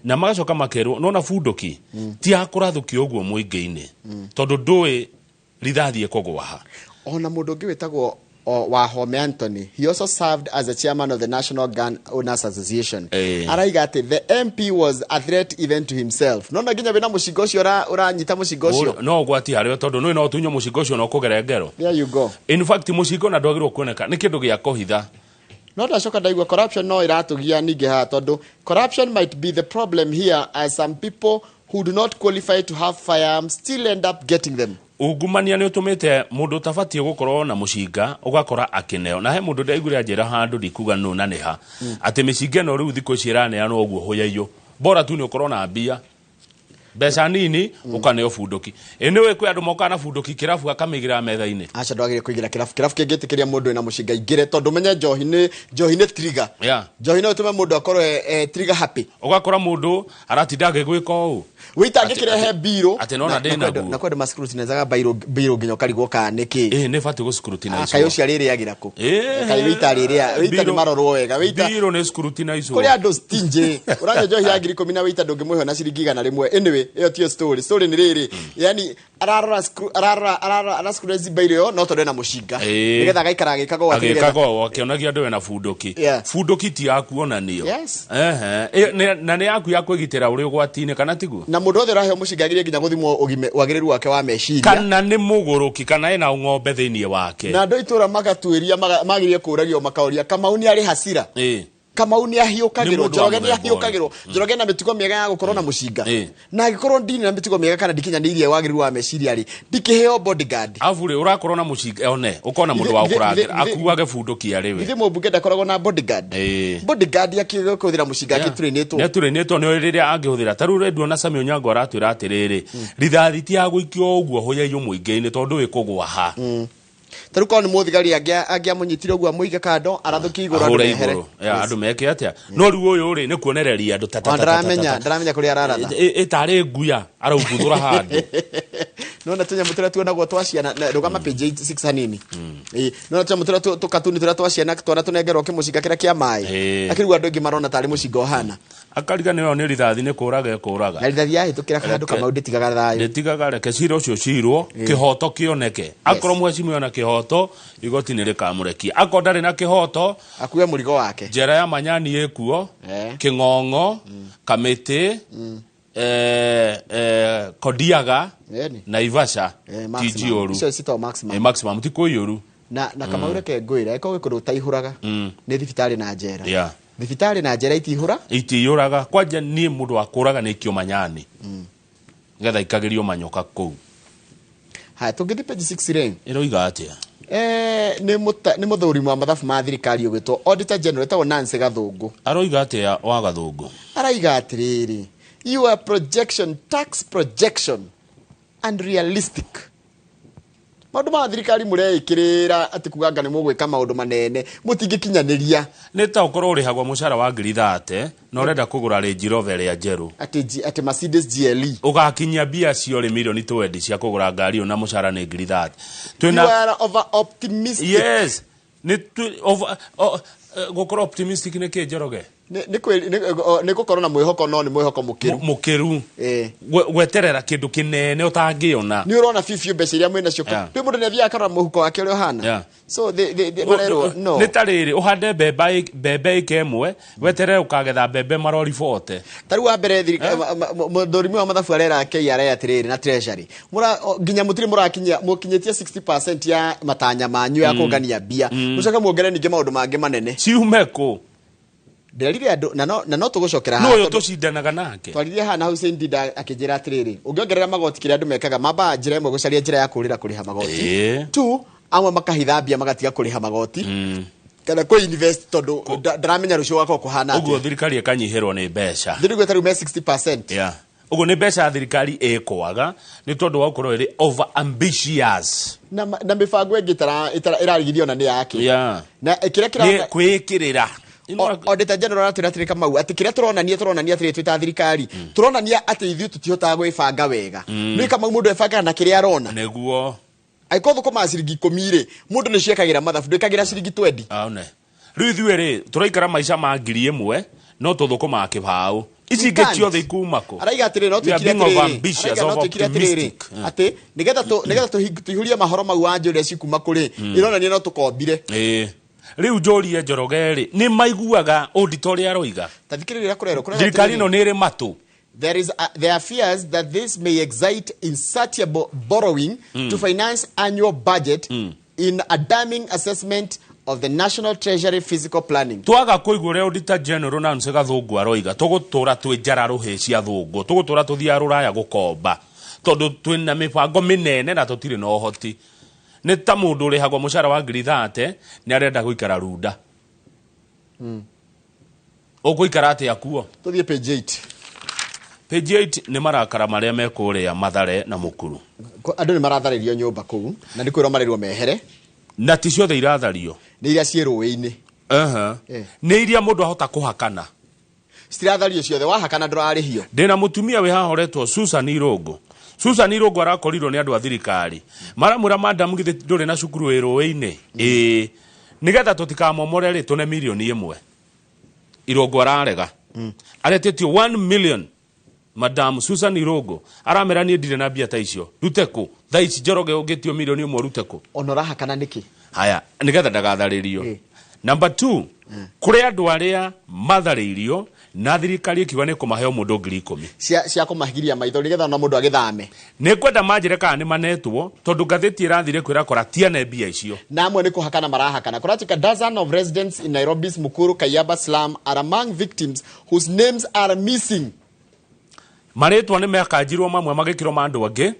Na magacoka makerwo nona bunduki ti ya kũrathũkio ũguo mũingĩ-inĩ, tondũ ndũĩ rithathi ĩkũgwa ha.
Ona mũndũ ũngĩ wĩtagwo Wahome Anthony, he also served as the chairman of the National Gun Owners Association. Araiga atĩ the MP was a threat even to himself. Nona nginya wĩna mũcinga ũcio ũranyita mũcinga ũcio.
No ũgwati harĩwe, tondũ nũĩ no ũtunywo mũcinga ũcio na ũkũgere ngero.
There you go.
In fact, mũcinga ona ndwagĩrĩirwo kuoneka, nĩ kĩndũ gĩa kũhitha.
No ndacoka ndaigua corruption no ĩratũgia ningĩ haha, tondũ corruption might be the problem here, as some people who do not qualify to have firearms still end up getting them.
Ungumania nĩ ũtũmĩte mũndũ ũtabatiĩ gũkorwo na mũcinga ũgakora akĩneo. Na he mũndũ ndaiguire anjĩra handũ, ndikuga nũ na nĩha, atĩ mĩcinga ĩno rĩu thikũ ici ĩraneanwo ũguo hũyaiyũ, bora tu nĩ ũkorwo na mbia, mbeca nini, ũkaneo bunduki. Ĩ nĩ kwĩ andũ mokaga na bunduki kĩrabu akamĩigĩrĩra metha-inĩ.
Aca, ndwagĩrĩire kũingĩra kĩrabu. Kĩrabu kĩngĩtĩkĩria mũndũ wĩna mũcinga ingĩre, tondũ menye njohi nĩ trigger. Njohi no ĩtũme mũndũ akorwo e trigger happy.
Ũgakora mũndũ aratinda agĩgwĩka ũũ.
Wĩita angĩkĩrehe mbirũ.
Atĩ nona ndĩ naguo.
Na kwenda ma scrutinizaga mbirũ nginya ũkarigwo kana nĩkĩ.
Ĩ nĩ batiĩ gũ-scrutinize.
Kaĩ ũcio arĩrĩagĩra kũ? Kaĩ wĩita arĩrĩa wĩita nĩ marorwo wega wĩita.
Mbirũ nĩ scrutinizwo.
Kũrĩ andũ stingy, ũranyua njohi ya 10,000 na wĩita ndũngĩmũhe na ciringi 100. Anyway, ĩyo tiyo story. Story nĩ rĩrĩ, yani ararora ararora ararora ara scrutinize mbairũ ĩyo no tondũ ena mũcinga, nĩgetha agaikara agĩkaga ũũ atĩ nĩgetha-
Agĩkaga ũũ akĩonagia andũ wena bunduki. Bunduki ti ya kuonanio. Ehe. Na nĩ yaku ya kwĩgitĩra ũrĩ ũgwati-inĩ, kana tiguo?
Na mũndũ wothe ũraheo mũcinga agĩrĩire nginya gũthimwo wagĩrĩru wake wa meciria.
Kana nĩ mũgũrũki, kana ena ng'ombe thĩinĩ wake.
Na andũ a itũũra magatuĩria magĩrĩire kũũragio, makaũria Kamau nĩ arĩ hasira. Kamau nĩ ahiũkagĩrwo.
Nĩ mũndũ wa
Njoroge nĩ
mũthemba.
ahiũkagĩrwo. Njoroge na mĩtugo mĩega ya gũkorwo na mũcinga. Na angĩkorwo ndini na mĩtugo mĩega kana ndikinyanĩirie wagĩrĩru wa meciria rĩ, ndikĩheo bodyguard?
Abu rĩ, ũrakorwo na mũcinga one ũkona mũndũ wa kũrangĩra akuage bunduki arĩ we.
Ithe mũmbunge ndakoragwo na bodyguard? Bodyguard akĩhũthĩra mũcinga akĩtũrĩnĩtwo.
Nĩ atũrĩnĩtwo nĩ rĩrĩa angĩhũthĩra. Ta rĩu rendio na Sami Onyango aratwĩra atĩrĩrĩ, rithathi ti ya gũikio ũguo hũyaiyũ mũingĩ-inĩ, tondũ ĩkũgwa ha.
Ta rĩu korwo nĩ mũthigari angĩamũnyitire ũguo amũige kando, arathũkie igũrũ, andũ
ahũre
mehere.
Igũrũ. Ya, andũ meke atĩa? No rĩu ũyũ rĩ, nĩ kuonereria andũ ta ta
Ona
ta ta ta
ndaramenya
ta.
Ndaramenya kũrĩa araratha.
Ĩtarĩ nguya arauguthũra handũ.
Nona tũnyamũ tũrĩa tuonagwo twa ciana rũgama page 6 hanini. Ĩĩ, nona tũnyamũ tũrĩa tũkatuni tũrĩa twa ciana, twana tũnengerwo kĩmũcinga kĩrĩa kĩa maĩ. Akĩrigwo andũ aingĩ marona tarĩ mũcinga ũhana.
Akariga nĩyo nĩ rithathi, nĩ kũraga ĩkũraga.
Na rithathi yahĩtũkĩra handũ, Kamau, ndĩtigaga thayũ.
Ndĩtigaga. Reke cira ũcio cirwo, kĩhoto kĩoneke. Akorwo mheshimiwa na kĩhoto, igoti nĩ rĩkamũrekia. Akorwo ndarĩ na kĩhoto,
akue mũrigo wake.
Njera ya Manyani ĩkuo. Kĩng'ong'o, Kamĩtĩ, Kodiaga,
Ĩni.
Naivasha.
Eh,
ti
maximum.
njiyũru.
Icio citagwo maximum.
Eh, maximum ti kũiyũru.
Na Kamau, reke ngwĩre, ĩkorwo gwĩ kũndũ ũtaihũraga nĩ thibitarĩ na njera. Thibitarĩ na njera itihũra.
Itiyũraga. Kwanja niĩ mũndũ wa kũraga nĩ ikio Manyani, nĩgetha ikagĩrio manyoka kũu.
Haya, tũngĩthiĩ page 6 rĩ.
Ĩroiga atĩa?
Nĩ mũthũrimi wa mathabu ma thirikari ũgwĩtwo Auditor General, etagwo Nancy Gathũngũ.
Aroiga atĩa wa Gathũngũ?
Araiga atĩrĩrĩ, your projection, tax projection unrealistic. Maũndũ ma thirikari mũreĩkĩrĩra atĩ kuga anga nĩ mũgwĩka maũndũ manene mũtingĩkinyanĩria.
Nĩ ta ũkorwo ũrĩhagwo mũcara wa 30,000 na ũrenda kũgũra Range Rover ĩrĩa njerũ.
Atĩ Mercedes GLE.
Ũgakinyia mbia cio rĩ, milioni 20 cia kũgũra ngari ĩyo na mũcara nĩ 30,000.
You
Twĩna
are over optimistic.
Yes, nĩ gũkorwo optimistic nĩ kĩ, Njoroge?
Nĩ gũkorwo na mwĩhoko, no nĩ mwĩhoko mũkĩru.
Mũkĩru. Gweterera kĩndũ kĩnene ũtangĩona.
Nĩ ũrona biũ biũ mbeca iria mwĩ nacio. Rĩu mũndũ nĩ athiaga akarora mũhuko wake ũrĩa ũhana. So they marerwo no.
Nĩ ta rĩrĩ, ũhande mbembe ĩka ĩmwe, weterere ũkagetha mbembe marori 40.
Ta rĩu wa mbere mũthũrimi wa mathabu arera KRA atĩrĩrĩ na Treasury, nginya mũtirĩ mũrakinyia, mũkinyĩtie 60% ya matanya manyu ya kũngania mbia, mũcoke muongerere ningĩ maũndũ mangĩ manene.
Ciume kũ?
Ndĩrerire andũ na no tũgũcokera
no
haha
ũyũ
tondũ
tũcindanaga nake.
Twaririe haha na Hussein Dida akĩnjĩra atĩrĩrĩ, ũngĩongerera magoti, kĩrĩa andũ mekaga mambaga njĩra ĩmwe gũcaria njĩra ya kũrĩra kũrĩha magoti. Two, amwe makahitha mbia magatiga kũrĩha magoti kana kũ invest, tondũ ndaramenya rũciũ gwakorwo kũhana
ũguo
atĩa.
Thirikari ĩkanyihĩrwo nĩ mbeca.
Thirigwe ta rĩu me 60%.
Yeah. Ũguo nĩ mbeca ya thirikari ĩkwaga nĩ tondũ wa gũkorwo ĩrĩ over ambitious.
Na mĩbango ĩngĩ ĩrarigithio na nĩ yake. Na kĩrĩa
nĩ
kĩra
kwĩĩkĩrĩra.
Auditor General aratwĩra atĩrĩ, Kamau, atĩ kĩrĩa tũronania atĩrĩ, twĩ ta thirikari tũronania atĩ ithuĩ tũtihotaga gwĩbanga wega. Nĩ Kamau, mũndũ ebangaga na kĩrĩa arona.
Nĩguo.
Angĩkorwo thũkũmaga ciringi 10 rĩ, mũndũ nĩ ciekagĩra mathabu, ndwĩkagĩra ciringi 20.
Aone rĩu ithuĩ rĩ, tũraikara maica ma 1,000 no tũthũkũmaga 20. Ici
We
ingĩ
can't.
ciothe ikuma kũ?
Araiga atĩrĩrĩ, no
We are
twĩkire
being
atĩrĩrĩ,
overambitious,
araiga no twĩkire atĩrĩrĩ,
over-optimistic.
atĩ nĩgetha tũihũrie mahoro mau wa njũrĩa cikuma kũrĩ ironania no tũkombire.
Ĩĩ. Rĩu njũrie Njoroge rĩ, nĩ maiguaga auditor ũrĩa aroiga?
Ta thikĩrĩria kũrerwo kũrerwo
Thirikari
atĩrĩrĩ,
ĩno nĩ ĩrĩ matũ.
There are fears that this may excite insatiable borrowing to finance annual budget in a damning assessment of the National Treasury fiscal planning.
Twaga kũigua ũrĩa Auditor General Nancy Gathũngũ aroiga, tũgũtũra twĩ njara rũhĩ cia thũngũ, tũgũtũra tũthiaga rũraya gũkomba tondũ twĩna mĩbango mĩnene na tũtirĩ na ũhoti. Nĩ ta mũndũ ũrĩhagwo mũcara wa ngiri 30 nĩ arenda gũikara runda. Ũgũikara atĩa kuo?
Tũthiĩ page 8.
Page 8 nĩ marakara marĩa me kũrĩa Mathare na Mũkuru.
Andũ nĩ maratharĩrio nyũmba kũu na nĩ kwĩrwo marĩrwo mehere.
Na ti ciothe irathario.
Nĩ iria ciĩ rũĩ-inĩ.
Nĩ iria mũndũ ahota kũhakana.
Citirathario ciothe, wahakana ndũrarĩhio.
Ndĩna mũtumia wĩ haha ũretwo Susan Irũngũ. Susan Irũngũ arakorirwo nĩ andũ a thirikari. Maramwĩra madam githĩ ndũrĩ na cukuru wĩ rũĩ-inĩ? Ĩĩ. Nĩgetha tũtikamomore rĩ, tũne mirioni ĩmwe. Irũngũ ararega. Aretĩtio 1 million. Madam Susan Irũngũ aramera niĩ ndirĩ na mbia ta icio. Rute kũ? Thaa ici Njoroge ũngĩtio mirioni ĩmwe rute kũ?
Ona ũrahakana nĩkĩ?
Haya, nĩgetha ndagatharĩrio. Number 2, kũrĩ andũ arĩa matharĩirio na thirikari ĩkiuga nĩ kũmahe o mũndũ ngiri ikũmi.
Cia kũmahigiria maitho nĩgetha ona mũndũ agĩthame.
Nĩ ngwenda manjĩre kana nĩ manetwo tondũ ngathĩti ĩrathire kwĩra kora tiane mbia icio.
Na amwe nĩ kũhakana marahakana. Kũratuĩka dozen of residents in Nairobi's Mukuru Kayaba slum are among victims whose names are missing.
Marĩtwa nĩ mekanjirwo mamwe magĩkĩrwo ma andũ angĩ,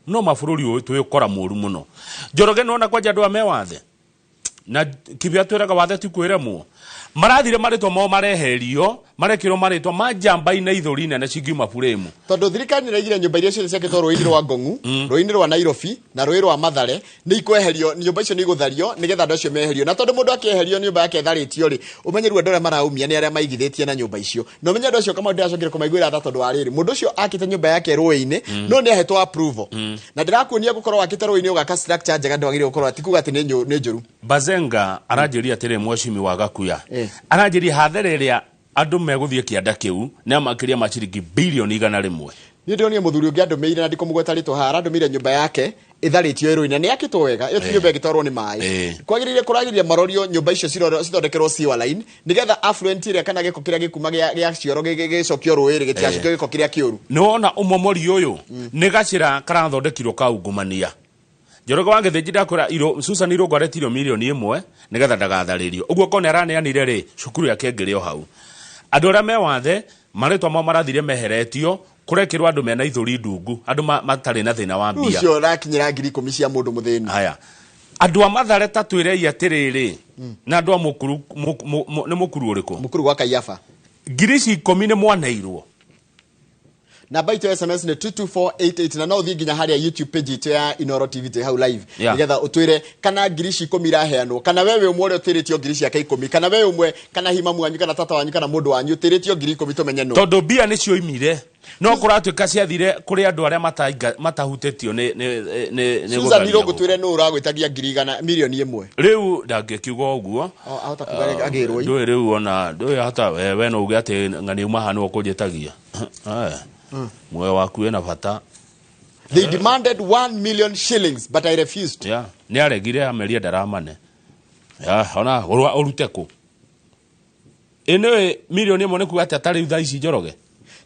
no mabũrũri ũyũ twĩũkora mũru mũno. Njoroge nĩwona kwanja andũ aya me wathe? Na kibia twĩraga wathe ti kwĩremwo. Marathire marĩtwa mao mareherio, marekĩrwo marĩtwa ma njamba ina ithũri nene cingiuma buremu.
Tondũ thirikari nĩraigire nyũmba iria ciothe ciakĩtwo rũĩ-inĩ rwa Ngong'u, rũĩ-inĩ rwa Nairobi na rũĩ rwa Mathare nĩ ikweherio, nyũmba icio nĩ igũthario nĩgetha andũ acio meherio. Na tondũ mũndũ akĩeherio nyũmba yake ĩtharĩtio rĩ, ũmenye rĩu andũ arĩa maraumia nĩ arĩa maigithĩtie na nyũmba icio. Na ũmenye andũ acio kama ndĩracokire kũmaiguĩra tha tondũ wa rĩrĩ, mũndũ ũcio akĩte nyũmba yake rũĩ-inĩ, no nĩ ahetwo approval. Na ndĩrakuonia gũkorwo wakĩte rũĩ-inĩ ũgaka structure njega ndwagĩrĩirwo gũkorwo ti kuga atĩ nĩ njũru.
Bazenga aranjĩria atĩrĩ mweshimi wa Gakuya. Aranjĩria hathara ĩrĩa andũ megũthiĩ kĩanda kĩu nĩ makĩria ma ciringi bilioni igana rĩmwe.
Niĩ ndĩronire mũthuri ũngĩ andũmĩire na ndikũmũgweta rĩtwa haha, arandũmĩire nyũmba yake ĩtharĩtio ĩrũĩ-inĩ na nĩ yakĩtwo wega, ĩyo ti nyũmba ĩngĩtwarwo nĩ maĩ. Kwagĩrĩire kũragĩrĩria marorio nyũmba icio cithondekerwo sewer line nĩgetha affluent ĩrĩa kana gĩko kĩrĩa gĩkuma gĩa cioro gĩcokio rũĩ rĩ, gĩtigacokio gĩko kĩrĩa kĩũru.
Nĩ wona ũmomori ũyũ nĩ gacĩra karathondekirwo kaungumania. Njoroge wa Gĩthĩnji ndakwĩra Susan Irũngũ aretirio mirioni ĩmwe nĩgetha ndagatharĩrio. Ũguo korwo nĩ araneanire rĩ, cukuru yake ĩngĩrĩ o hau. Andũ arĩa me wathe marĩtwa mao marathire meheretio, kũrekĩrwo andũ mena ithũri ndungu, andũ matarĩ na thĩna wa mbia.
Ũcio ũrakinyĩra ngiri ikũmi cia mũndũ mũthĩni.
Haya. Andũ a Mathare ta twĩrei atĩrĩrĩ, na andũ a Mũkuru, nĩ Mũkuru ũrĩkũ?
Mũkuru gwa Kaiafa.
Ngiri ici ikũmi nĩ mwaneirwo.
Namba itũ ya SMS nĩ 22488 na no ũthiĩ nginya harĩa YouTube page itũ ya Inooro TV twĩ hau live. Nĩgetha ũtwĩre kana ngiri ici ikũmi iraheanwo, kana we wĩ ũmwe ũrĩa ũtĩrĩtio ngiri ciake ikũmi, kana we ũmwe, kana hihi mamu wanyu, kana tata wanyu, kana mũndũ wanyu ũtĩrĩtio ngiri ikũmi tũmenye nũ.
Tondũ mbia nĩcio imire, no kũratuĩka ciathire kũrĩ andũ arĩa matahutĩtio nĩ
Susan
gũtharia
Irũngũ
gũkũ.
twĩre nũ ũragwĩtagia ngiri igana, mirioni ĩmwe.
Rĩu ndangĩkiuga ũguo.
O, ahota kuga agĩrwo ĩ.
Ndũĩ rĩu ona, ndũĩ hata we no uge atĩ ng'ani uma haha nĩwe ũkũnjĩtagia. Muoyo waku wĩna bata.
They demanded 1 million shillings, but I refused.
Yeah. Nĩ aregire amerie ndaramane. Yeah, ona ũrute kũ? Ĩ nĩwe mirioni ĩmwe nĩ kuga atĩ atarĩ thaa ici Njoroge?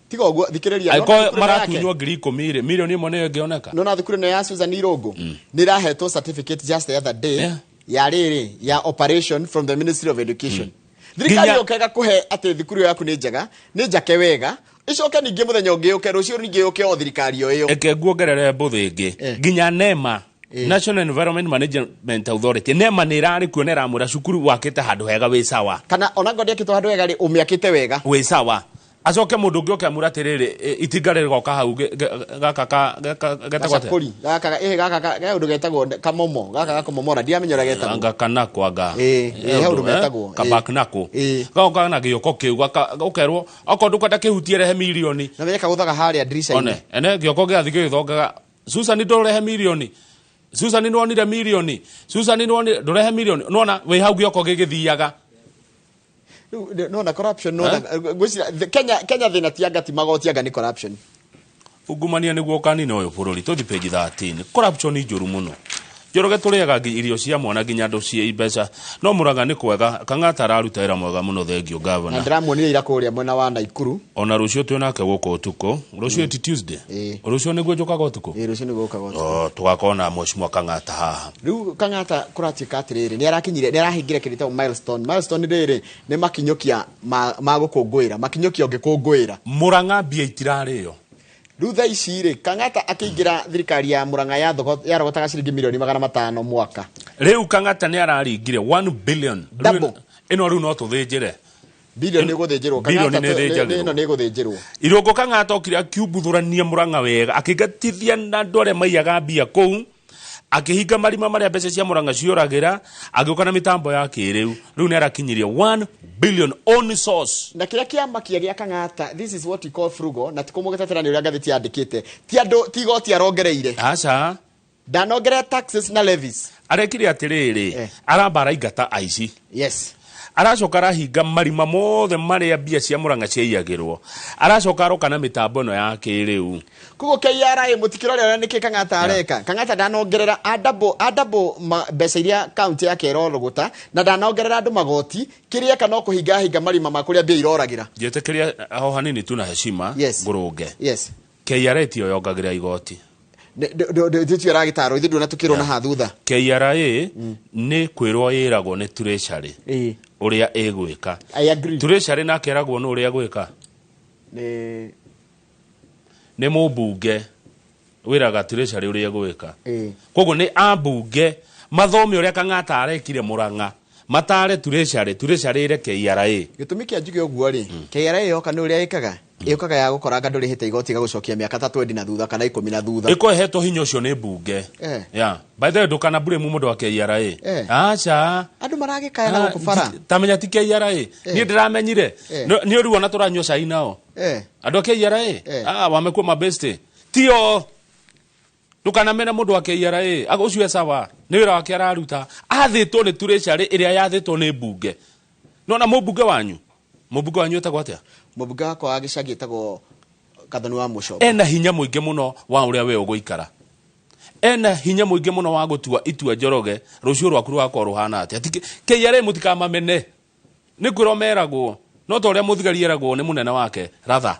Tiga ũguo, thikĩrĩria.
Angĩkorwo
Nona thukuru ĩno yake?
maratunywo ngiri ikũmi rĩ, mirioni ĩmwe nĩyo ĩngĩoneka?
Nona thukuru ĩno ya Susan Irũngũ? Nĩ ĩrahetwo certificate just the other day ya rĩrĩ, ya operation from the Ministry of Education. Thirikari yoka ĩgakũhe atĩ thukuru ĩyo yaku nĩ njega, nĩ njake wega, icoke ningĩ mũthenya ũngĩ yũke, rũciũ ningĩ yũke o thirikari o ĩyo.
Eke nguongerere mbũthĩ ĩngĩ. Nginya NEMA, National Environment Management Authority, NEMA nĩ ĩrarĩ kuo na ĩramwĩra cukuru wakĩte handũ hega wĩ sawa.
Kana ona ngorwo ndĩakĩtwo handũ hega rĩ, ũmĩakĩte wega.
Wĩ sawa. Acoke mũndũ ũngĩ oke amwĩre atĩrĩrĩ, itinga rĩgoka hau, gaka ka, gaka, getagwo atĩa?
Gacakũri. Gaka ga, gaka ga, ge ũndũ getagwo kamomo, gaka ga kũmomora, ndiramenya ũrĩa getagwo.
Anga kana kwa nga.
He ũndũ getagwo,
Kabak nako. Gagoka na gĩoko kĩu, gaka, ũkerwo, okorwo ndũkwenda kĩhutie rehe mirioni.
Na menye kagũthaga harĩa ndirica-inĩ.
One, ene gĩoko gĩathiĩ gĩgĩthongaga. Susan ndũrehe mirioni. Susan nĩwonire mirioni. Susan nĩwonire, ndũrehe mirioni. Nĩwona wĩ hau gĩoko gĩgĩthiaga.
Rĩu nona corruption, nona ngwĩciria Kenya thĩna ti anga ti magoti, anga nĩ corruption.
Ungumania nĩguo ũkanina ũyũ bũrũri. Tũthi page 13. Corruption njũru mũno, Njoroge. Tũrĩaga irio cia mwana nginya andũ cie mbeca no Mũrang'a nĩ kwega. Kang'ata araruta wĩra mwega mũno, thengio
Na
gavana.
Ndĩramuonire ira kũrĩa mwena wa Naikuru.
Ona rũciũ twĩ nake gũkũ ũtukũ. Rũciũ ti Tuesday?
Ĩĩ.
Rũciũ nĩguo njũkaga ũtukũ.
Ĩĩ, rũciũ nĩguo ũkaga ũtukũ.
Oh, tũgakorwo na mheshimiwa Kang'ata haha.
Rĩu Kang'ata kũratuĩka atĩrĩrĩ, nĩ arakinyire, nĩ arahingire kĩndũ gĩtagwo milestone. Milestone rĩrĩ nĩ makinyũkia ma gũkũngũĩra, makinyũkia ũngĩkũngũĩra.
Mũrang'a mbia itirarĩo.
Rĩu thaa ici rĩ, Kang'ata akĩingĩra, thirikari ya Mũrang'a yarogotaga ciringi milioni 500 mwaka.
Rĩu Kang'ata nĩ araringire 1 billion. Rĩu
Double.
Ĩno rĩu no tũthĩnjĩre.
Bilioni nĩ gũthĩnjĩrwo.
Bilioni
Kang'ata
nĩ ĩthĩnjagĩrwo.
Ĩno nĩ gũthĩnjĩrwo.
Irũngũ Kang'ata okire akiumbuthũrania Mũrang'a wega, akĩngatithia na andũ arĩa maiyaga mbia kũu, akĩhinga marima marĩa mbeca cia Mũrang'a cioragĩra, agĩũka na mĩtambo ya kĩrĩu. Rĩu nĩ arakinyirie 1 billion own source.
Na kĩrĩa kĩamakia gĩa Kang'ata, this is what we call frugal, na tikũmũgĩtetera nĩ ũrĩa ngathĩti yandĩkĩte, ti andũ ti igoti arongereire.
Aca.
Ndanongerera taxes na levies.
Arekire atĩrĩrĩ, aramba araingata aici, aracoka arahinga marima mothe marĩa mbia cia Mũrang'a ciaiyagĩrwo, aracoka aroka na mĩtambo ĩno ya kĩrĩu.
Koguo KRA mũtikĩrore ũrĩa nĩkĩ Kang'ata areka. Kang'ata ndanongerera a double mbeca iria kaunti yake ĩrorogota, na ndanongerera andũ magoti. Kĩrĩa eka no kũhinga hinga marima ma kũrĩa mbia iroragĩra.
Njĩtĩkĩria ho hanini tu na heshima, ngũrũnge. KRA tiyo yongagĩrĩra igoti.
Titio aragĩtarwo ithuĩ ndũna tũkĩrwo na ha thutha.
KRA nĩ kwĩrwo ĩragwo nĩ treasury ũrĩa ĩgwĩka.
I agree.
Treasury nake ĩragwo nĩ ũrĩa gwĩka.
Nĩ
Nĩ mũmbunge wĩraga treasury ũrĩa gwĩka. Koguo nĩ ambunge mathome ũrĩa Kang'ata arekire Mũrang'a, matare treasury, treasury ĩre KRA.
Gĩtũmi kĩa njuge ũguo rĩ, KRA yoka nĩ ũrĩa ĩkaga, ĩũkaga ya gũkoranga ndũrĩhĩte igoti, ĩgagũcokia mĩaka ta 20 na thutha kana 10 na thutha.
Ĩko ĩhetwo hinya ũcio nĩ mbunge. Yeah. By the way, ndũkana blame mũndũ wa KRA. Aca.
Andũ maragĩkaya na gũkũ bara.
Tamenya ti KRA, niĩ ndĩramenyire. Nĩ ũrĩ wona tũranyua cai nao andũ a KRA. Ah, wamekuwa mabeste tio. Ndũkanamene mũndũ wa KRA. Ũcio e sawa, nĩ wĩra wake araruta, athĩtwo nĩ treasury ĩrĩa yathĩtwo nĩ mbunge. Nona mũmbunge wanyu etagwo atĩa?
Mũmbunge wakwa wa gĩcagi ĩtagwo Kathoni wa Mũcomba.
Ena hinya mũingĩ mũno wa ũrĩa we ũgũikara, ena hinya mũingĩ mũno wa gũtua itua. Njoroge, rũciũ rwaku rũgakorwo rũhana atĩa? KRA mũtikamamene, nĩ kwĩrwo meragwo, no ta ũrĩa mũthigari eragwo nĩ mũnene wake ratha.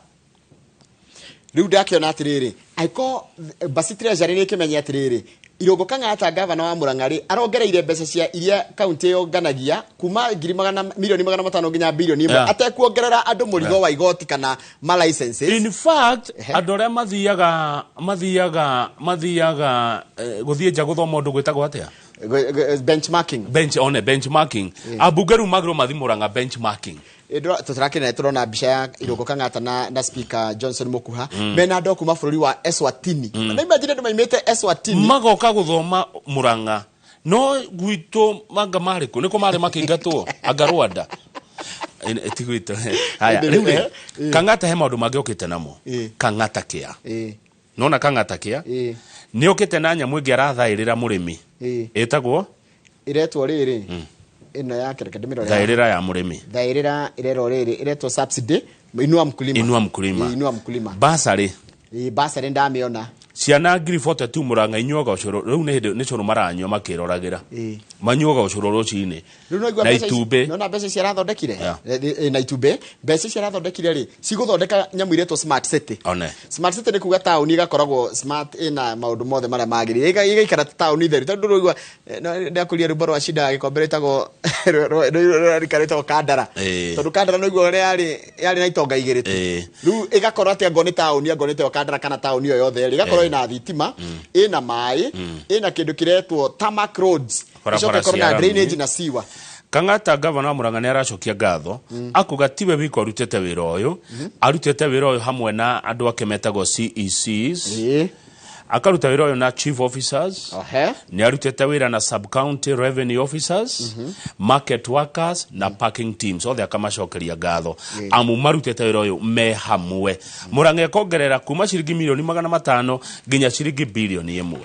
Rĩu ndakĩona atĩrĩrĩ, angĩkorwo basi treasury nĩ ĩkĩmenye atĩrĩrĩ, Irũngũ Kang'ata gavana wa Mũrang'a rĩ, arongereire mbeca cia iria kaunti yonganagia kuma ngiri magana milioni 500 nginya bilioni 1 atekuongerera andũ mũrigo wa igoti kana ma licenses.
In fact, andũ arĩa mathiaga gũthiĩ nja gũthoma ũndũ gwĩtagwo atĩa?
Benchmarking.
Bench one benchmarking, ambunge rĩu magĩrĩirwo mathiĩ Mũrang'a benchmarking.
Tũtirakĩna tũrona mbica ya Irũngũ Kang'ata na Speaker Johnson Mukuha mena andũ a kuma bũrũri wa Eswatini. Na imagine andũ maimĩte Eswatini
magoka gũthoma Mũrang'a, no gwitũ manga marĩ kũ nĩkũ marĩ makĩingatwo anga Rwanda. Ti gwitũ. Haya, rĩu rĩ, Kang'ata he maũndũ mangĩ okĩte namo. Kang'ata kĩa nona Kang'ata kĩa nĩ okĩte na nyamũ ĩngĩ arathaĩrĩra mũrĩmi, ĩtagwo
Ĩretwo rĩrĩ ĩno yake, reke ndĩmĩrore.
Thaĩrĩra ya mũrĩmi.
Thaĩrĩra ĩrerwo rĩrĩ, ĩretwo subsidy Inua Mkulima.
Inua Mkulima.
Ĩĩ, Inua Mkulima.
Basarĩ.
Ĩĩ, basarĩ ndamĩona.
Ciana 42,000 Mũrang'a inyuaga ũcũrũ. Rĩu nĩ hĩndĩ nĩ cũrũ maranyua makĩroragĩra. Manyuaga ũcũrũ rũcinĩ
Rĩu no igua
na
mbeca ici-
itumbĩ.
Nona mbeca ici arathondekire. Na itumbĩ. Mbeca ici arathondekire rĩ, cigũthondeka nyamũ iretwo smart city.
One.
Smart city nĩ kuga taũni ĩgakoragwo smart, ĩna maũndũ mothe marĩa magĩrĩire. Ĩgaikara ta taũni theru, tondũ ndũraigua ndakũria rwĩmbo rwa Cinda gĩkombe rĩtagwo rũrarika rwĩtagwo Kandara. Tondũ Kandara no igua ũrĩa yarĩ na itonga igĩrĩ tu. Rĩu ĩgakorwo atĩ angorwo nĩ taũni, angorwo nĩ tayo Kandara kana taũni o yothe rĩ, ĩgakorwo ĩna thitima, ĩna maĩ, ĩna kĩndũ kĩretwo tarmac roads,
Barabara
ĩcoke ĩkorwo
cia
na
rami.
drainage na sewer.
Kang'ata gavana wa Murang'a nĩ aracokia ngatho, akuga tiwe wika ũrutĩte wĩra ũyũ, arutĩte wĩra ũyũ hamwe na andũ ake metagwo CECs, akaruta wĩra ũyũ na chief officers, nĩ arutĩte wĩra na sub county revenue officers, market workers na parking teams othe, akamacokeria ngatho amu marutĩte wĩra ũyũ me hamwe. Murang'a ĩkongerera kuma ciringi milioni 500 nginya ciringi bilioni 1.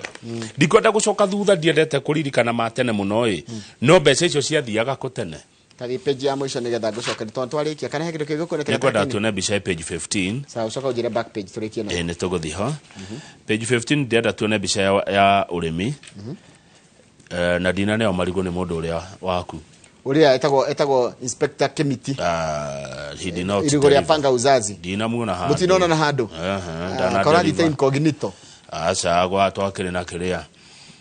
Ndikwenda gũcoka thutha, ndiendete kũririkana ma tene mũno ĩ, no mbeca icio ciathiaga kũ tene?
Tathi page ya mũico nĩgetha ngũcokerie tondũ twarĩkia kana he kĩndũ kĩngĩ ũkwendete?
Nĩngwenda tuone mbica ya page 15.
Sawa, ũcoka ũnjĩre back page tũrĩkie nayo.
Ĩ, nĩ tũgũthiĩ ho page 15. Ndĩrenda tuone mbica ya ũrĩmi. Na ndinaneo marigũ nĩ mũndũ ũrĩa waku.
Ũrĩa etagwo Inspector Kimiti.
Ah, he did not
Irigũ rĩa
deliver.
panga uzazi.
Ndinamuona handũ.
Mũtinona na handũ?
Aha,
Ah,
ndana
korathiĩte
deliver.
incognito.
Aca, gwa twakĩrĩ na kĩrĩa.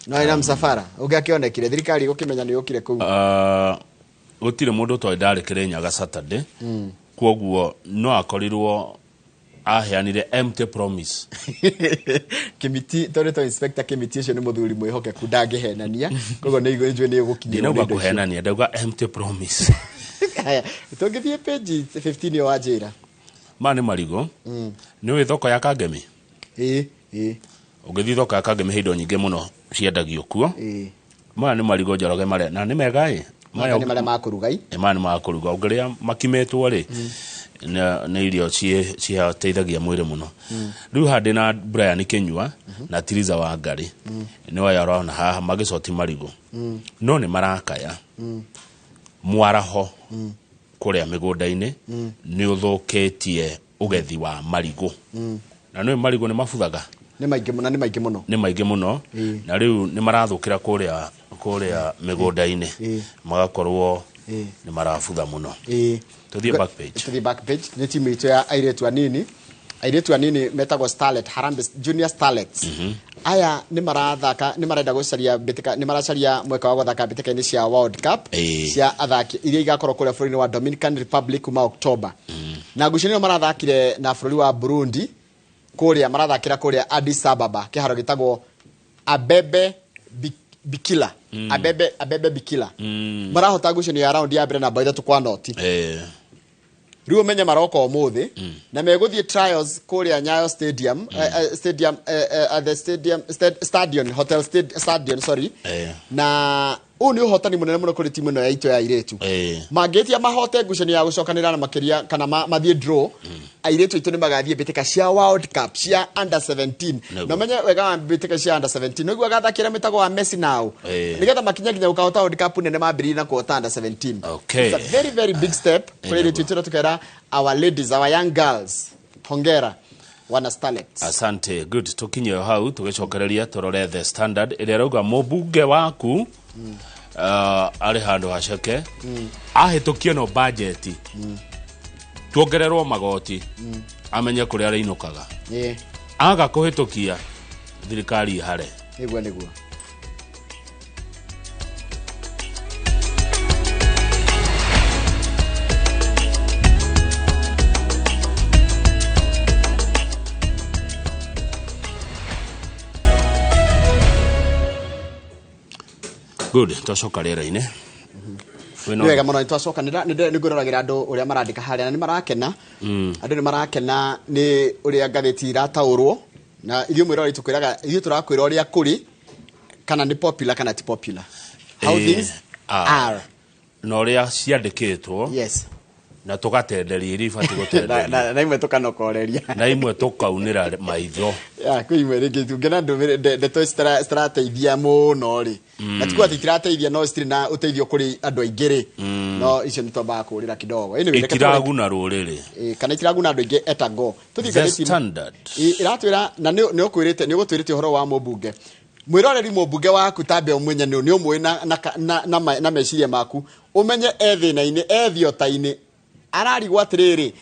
No ĩna msafara ũngĩ akĩonekire thirikari gũkĩmenya nĩ ũkire kũu.
Ah, gũtirĩ mũndũ twarĩ ndarĩ Kĩrĩnyaga Saturday, kwoguo no akorirwo aheanire empty promise.
Kimiti, tondũ to Inspector Kimiti ũcio nĩ mũthuri mwĩhokeku, ndangĩhenania, koguo nĩ njũĩ nĩ ũgũkinyĩrwo nĩ
Ndinauga
indo icio.
kũhenania, ndauga empty promise.
Haya, tũngĩthiĩ page 15 ĩyo wanjĩra.
Ma nĩ marigũ. Nĩ ũĩ thoko ya Kangemi?
Ĩ.
Ũngĩthiĩ thoko ya Kangemi he indo nyingĩ mũno ciendagio kuo. Maya nĩ marigũ, Njoroge, marĩa na nĩ mega ĩ.
Maya nĩ marĩa makũruga i.
Ĩ, maya nĩ ma kũruga. Ũngĩrĩa makimĩtwo rĩ, nĩ irio ciateithagia mwĩrĩ mũno. Rĩu haha ndĩna Brian Kĩnyua na Tiriza wa Ngari, nĩ waya ũrona haha magĩcoti marigũ, no nĩ marakaya mwaraho kũrĩa mĩgũnda-inĩ nĩ ũthũkĩtie ũgethi wa marigũ, na nĩ marigũ nĩ mabuthaga.
Nĩ maingĩ mũno, nĩ maingĩ mũno.
Nĩ maingĩ mũno. Na rĩu nĩ marathũkĩra kũrĩa mĩgũnda-inĩ, magakorwo nĩ marabutha mũno. Tũthiĩ back page.
Tũthiĩ back page. Nĩ timu itũ ya airĩtu anini, airĩtu anini metagwo Starlet, Harambee Junior Starlets. Aya nĩ marathaka, nĩ marenda gũcaria mbĩtĩka, nĩ maracaria mweke wa gũthaka mbĩtĩka-inĩ cia World Cup cia athaki iria igakorwo kũrĩa bũrũri-inĩ wa Dominican Republic kuma October. Na ngucanio ĩno marathakire na bũrũri wa Burundi kũrĩa marathakĩra kũrĩa Addis Ababa, kĩharo gĩtagwo Abebe Bikila, Abebe Bikila. Marahota ngucanio ya raundi ya mbere na bao 3-0. Rĩu ũmenye maroka ũmũthĩ na megũthiĩ trials kũrĩa Nyayo Stadium, stadium, at the stadium, stadion hotel, stadion, sorry. Na ũyũ nĩ ũhotani mũnene mũno kũrĩ timu ĩno ya itũ ya airĩtu. Mangĩtia mahote ngucanio ya gũcokanĩra na makĩria kana mathiĩ draw, airĩtu aitũ nĩ magathiĩ mbĩtĩka cia World Cup cia under 17. Na ũmenye wega wa mbĩtĩka cia under 17 nĩguo agathakĩra mĩtago wa Messi now, nĩgetha makinye nginya gũkahota World Cup nene mambĩrĩrie na kũhota under 17. It's a very very big step kũrĩ airĩtu aitũ, na tũkera our ladies, our young girls, hongera wana starlets.
Asante, good. Tukinye hau tũgĩcokereria tũrore The Standard ĩrĩa ĩrauga mũmbunge waku arĩ handũ haceke ahĩtũkie no bajeti tuongererwo magoti, amenye kũrĩa arĩinũkaga. Aga kũhĩtũkia, thirikari ihare.
Nĩguo.
Good, twacoka rĩera-inĩ.
Nĩ wega mũno, nĩ twacokanĩra. Nĩ ngwĩroragĩra andũ ũrĩa marandĩka harĩa na nĩ marakena. Andũ nĩ marakena nĩ ũrĩa ngathĩti irataũrwo, na ithuĩ mwĩroreri tũkwĩraga, ithuĩ tũrakwĩra ũrĩa kũrĩ, kana nĩ popular kana ti popular, how things are.
Na ũrĩa ciandĩkĩtwo. Na tũgatenderia iria ibatiĩ gũtenderio.
Na imwe tũkanokoreria.
Na imwe tũkaunĩra maitho.
Ya, kwĩ imwe rĩngĩ tũngĩona ndeto citarateithia mũno rĩ, na ti kuga atĩ itirateithia, no citirĩ na ũteithio kũrĩ andũ aingĩ rĩ, no icio nĩ twambaga kũrĩra kidogo. Anyway, reke
Itiraguna rũrĩrĩ.
Ĩ, kana itiraguna andũ aingĩ etago. Tũthiĩ
The
ngathĩti-inĩ.
Standard.
Ĩ, ĩratwĩra na nĩ ũkwĩrĩte, nĩ ũgũtwĩrĩte ũhoro wa mũmbunge mwĩroreri. Mũmbunge waku tambe ũmenye nĩ ũmũĩ na meciria maku, ũmenye e thĩna-inĩ, e thiota-inĩ, ararigwo atĩrĩrĩ,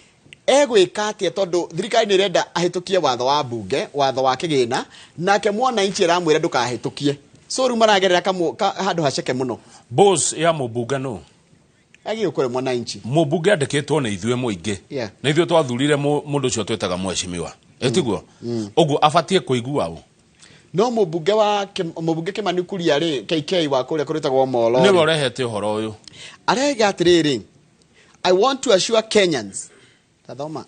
egwĩka atĩa, tondũ thirikari nĩ ĩrenda ahĩtũkie watho wa mbunge, watho wa kĩgĩna, nake mwananchi aramwĩra ndũkahĩtũkie. So rĩu maragerera handũ haceke mũno.
Boss ya mũmbunge nũ?
Agĩrĩirwo kũrĩ mwananchi.
Mũmbunge andĩkĩtwo nĩ ithuĩ mũingĩ. Na ithuĩ twathurire mũndũ ũcio twĩtaga mheshimiwa, ĩtiguo ũguo abatiĩ kũigua ũ.
No mũmbunge wa mũmbunge Kimani Kuria rĩ, KK wa kũrĩa kũrĩtagwo Molo
nĩwe
rĩ,
ũrehete ũhoro ũyũ.
Arega atĩrĩrĩ, "I want to assure Kenyans," tathoma.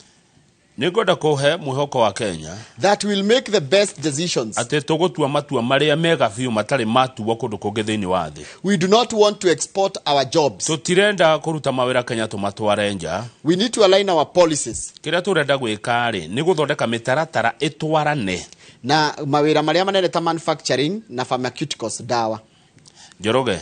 Nĩ ngwenda kũhe mwĩhoko wa Kenya
"that will make the best decisions."
atĩ tũgũtua matua marĩa mega biũ matarĩ matuo kũndũ kũngĩ thĩinĩ wa thĩ.
"We do not want to export our jobs."
Tũtirenda kũruta mawĩra Kenya tũmatware nja.
"We need to align our policies."
Kĩrĩa tũrenda gwĩka rĩ, nĩ gũthondeka mĩtaratara ĩtwarane
na mawĩra marĩa manene ta manufacturing na pharmaceuticals, dawa.
Njoroge,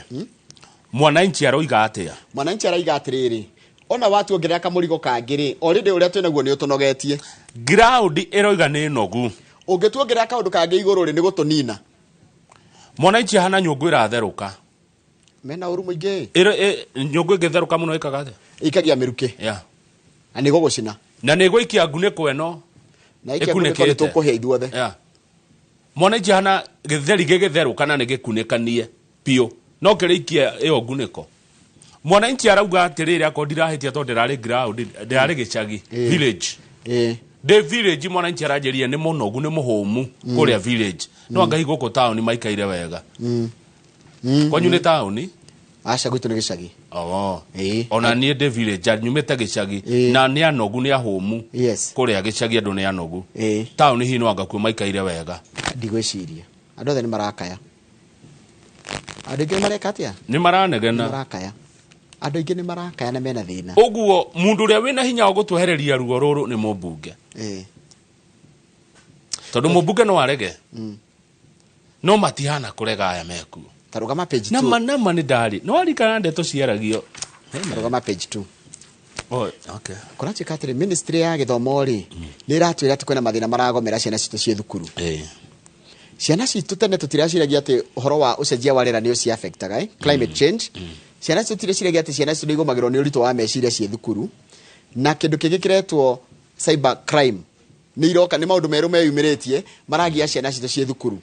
Mwananchi aroiga atia?
Mwananchi araiga atiriri, ona watuongerera kamũrigo kangĩ rĩ, already ũrĩa twĩnaguo nĩ ũtũnogetie.
Ground ĩroiga nĩ nogu.
Ũngĩtuongerera kaũndũ kangĩ igũrũ rĩ, nĩ gũtũnina.
Mwananchi ahana nyũngũ ĩratherũka.
Mena ũru mũingĩ.
Nyũngũ ĩngĩtherũka mũno ĩkaga atĩa?
Ĩikagia mĩrukĩ.
Yeah.
Na nĩ gũgũcina.
Na nĩ ĩgũikia ngunĩko ĩno.
Na ikia ngunĩko nĩ tũkũhĩa ithuothe.
Yeah. Mwananchi ahana gĩtheri gĩgĩtherũka na nĩ gĩkunĩkanie biũ. No kĩrĩikia ĩyo ngunĩko. Mwananchi arauga atĩrĩrĩ, akorwo ndirahĩtia tondũ ndĩrarĩ ground, ndĩrarĩ gĩcagi, village. Ndĩ village mwananchi aranjĩria nĩ mũnogu, nĩ mũhũmu kũrĩa village. No anga hihi gũkũ taũni maikaire wega. Kwanyu nĩ taũni?
Aca, gwitũ nĩ gĩcagi.
Oh. Ona niĩ ndĩ village, nyumĩte gĩcagi na nĩ anogu, nĩ ahũmu. Kũrĩa gĩcagi andũ nĩ anogu. Taũni hihi no anga kuo maikaire wega.
Ndigwĩciria. Andũ othe nĩ marakaya. Andũ aingĩ nĩ mareka atĩa?
Nĩ maranegena.
Nĩ marakaya. Andũ aingĩ nĩ marakaya na mena thĩna.
Ũguo mũndũ ũrĩa wĩna hinya wa gũtwehereria ruo rũrũ nĩ mũmbunge. Tondũ mũmbunge no arege. No matihana kũrega aya mekuo.
Ta rũgama page 2.
Nama nama nĩ ndarĩ. No arikana ndeto ciaragio.
Rũgama page 2.
Oh, okay.
Kũratuĩka atĩrĩ, ministry ya gĩthomo rĩ, nĩ ĩratwĩra atĩ kwĩna mathĩna maragomera ciana citũ ciĩ thukuru. Ciana citũ tene tũtiraciragia atĩ ũhoro wa ũcenjia wa rĩera nĩ ũci affectaga, Climate change. Ciana citũ tiraciragia atĩ ciana citũ nĩ igũmagĩrwo nĩ ũritũ wa meciria ciĩ thukuru. Na kĩndũ kĩngĩ kĩretwo cyber crime nĩ iroka, nĩ maũndũ merũ meyumĩrĩtie maragia ciana citũ ciĩ thukuru.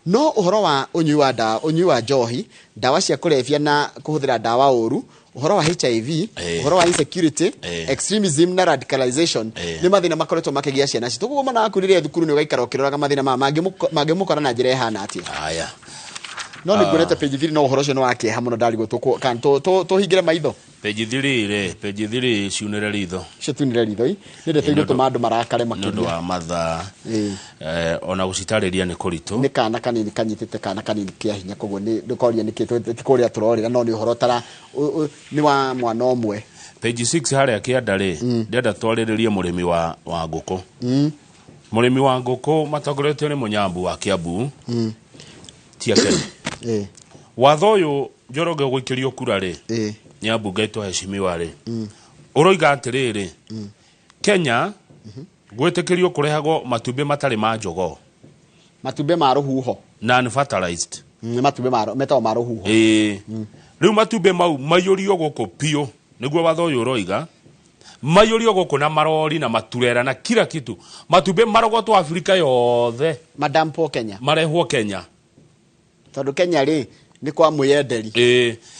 No ũhoro wa ũnyui wa ndawa, ũnyui wa njohi, ndawa cia kũrebia na kũhũthĩra ndawa ũru, ũhoro wa HIV, ũhoro wa insecurity, extremism na radicalization, nĩ mathĩna makoretwo makĩgia ciana citũ. Koguo mwana waku rĩrĩa thukuru nĩ ũgaikara ũkĩroraga mathĩna maya mangĩmũkora na njĩra ĩhana atĩa.
Aya.
No nĩ nguonete page 3, no ũhoro ũcio nĩ wa kĩeha mũno, ndarigwo tũhingĩre maitho.
Page 3 rĩ, page 3 ciunĩre ritho.
Icio tunĩre ritho, nĩ ndeto igũtũma andũ marakare makĩria.
Nĩ ũndũ wa mathaa. Ona gũcitarĩria nĩ kũritũ.
Nĩ kana kanini kanyitĩte kana kanini kĩa hinya, koguo nĩ ndũkoria nĩkĩ ti kũrĩa tũrorĩra, no nĩ ũhoro tara nĩ wa mwana ũmwe.
Page 6 harĩa kĩanda rĩ, ndĩrenda twarĩrĩrie mũrĩmi wa ngũkũ. Mũrĩmi wa ngũkũ matongoretio nĩ Mũnyambu wa Kiambu. Ti akeni. Watho ũyũ Njoroge ũgũikĩrio kura rĩ, Nyambu ngaitwo heshimiwa rĩ, ũroiga atĩrĩrĩ, Kenya gwĩtĩkĩrio kũrehagwo matumbĩ matarĩ ma jogoo.
Matumbĩ ma rũhuho.
Non fertilized.
Nĩ matumbĩ ma metagwo ma rũhuho.
Rĩu matumbĩ mau maiyũrio gũkũ biũ, nĩguo watho ũyũ ũroiga, maiyũrio gũkũ na marori na maturera na kila kitu. Matumbĩ marogotwo Afrika yothe.
Madampo Kenya.
Marehwo Kenya.
Tondũ Kenya rĩ, nĩ kwa mwĩyenderi.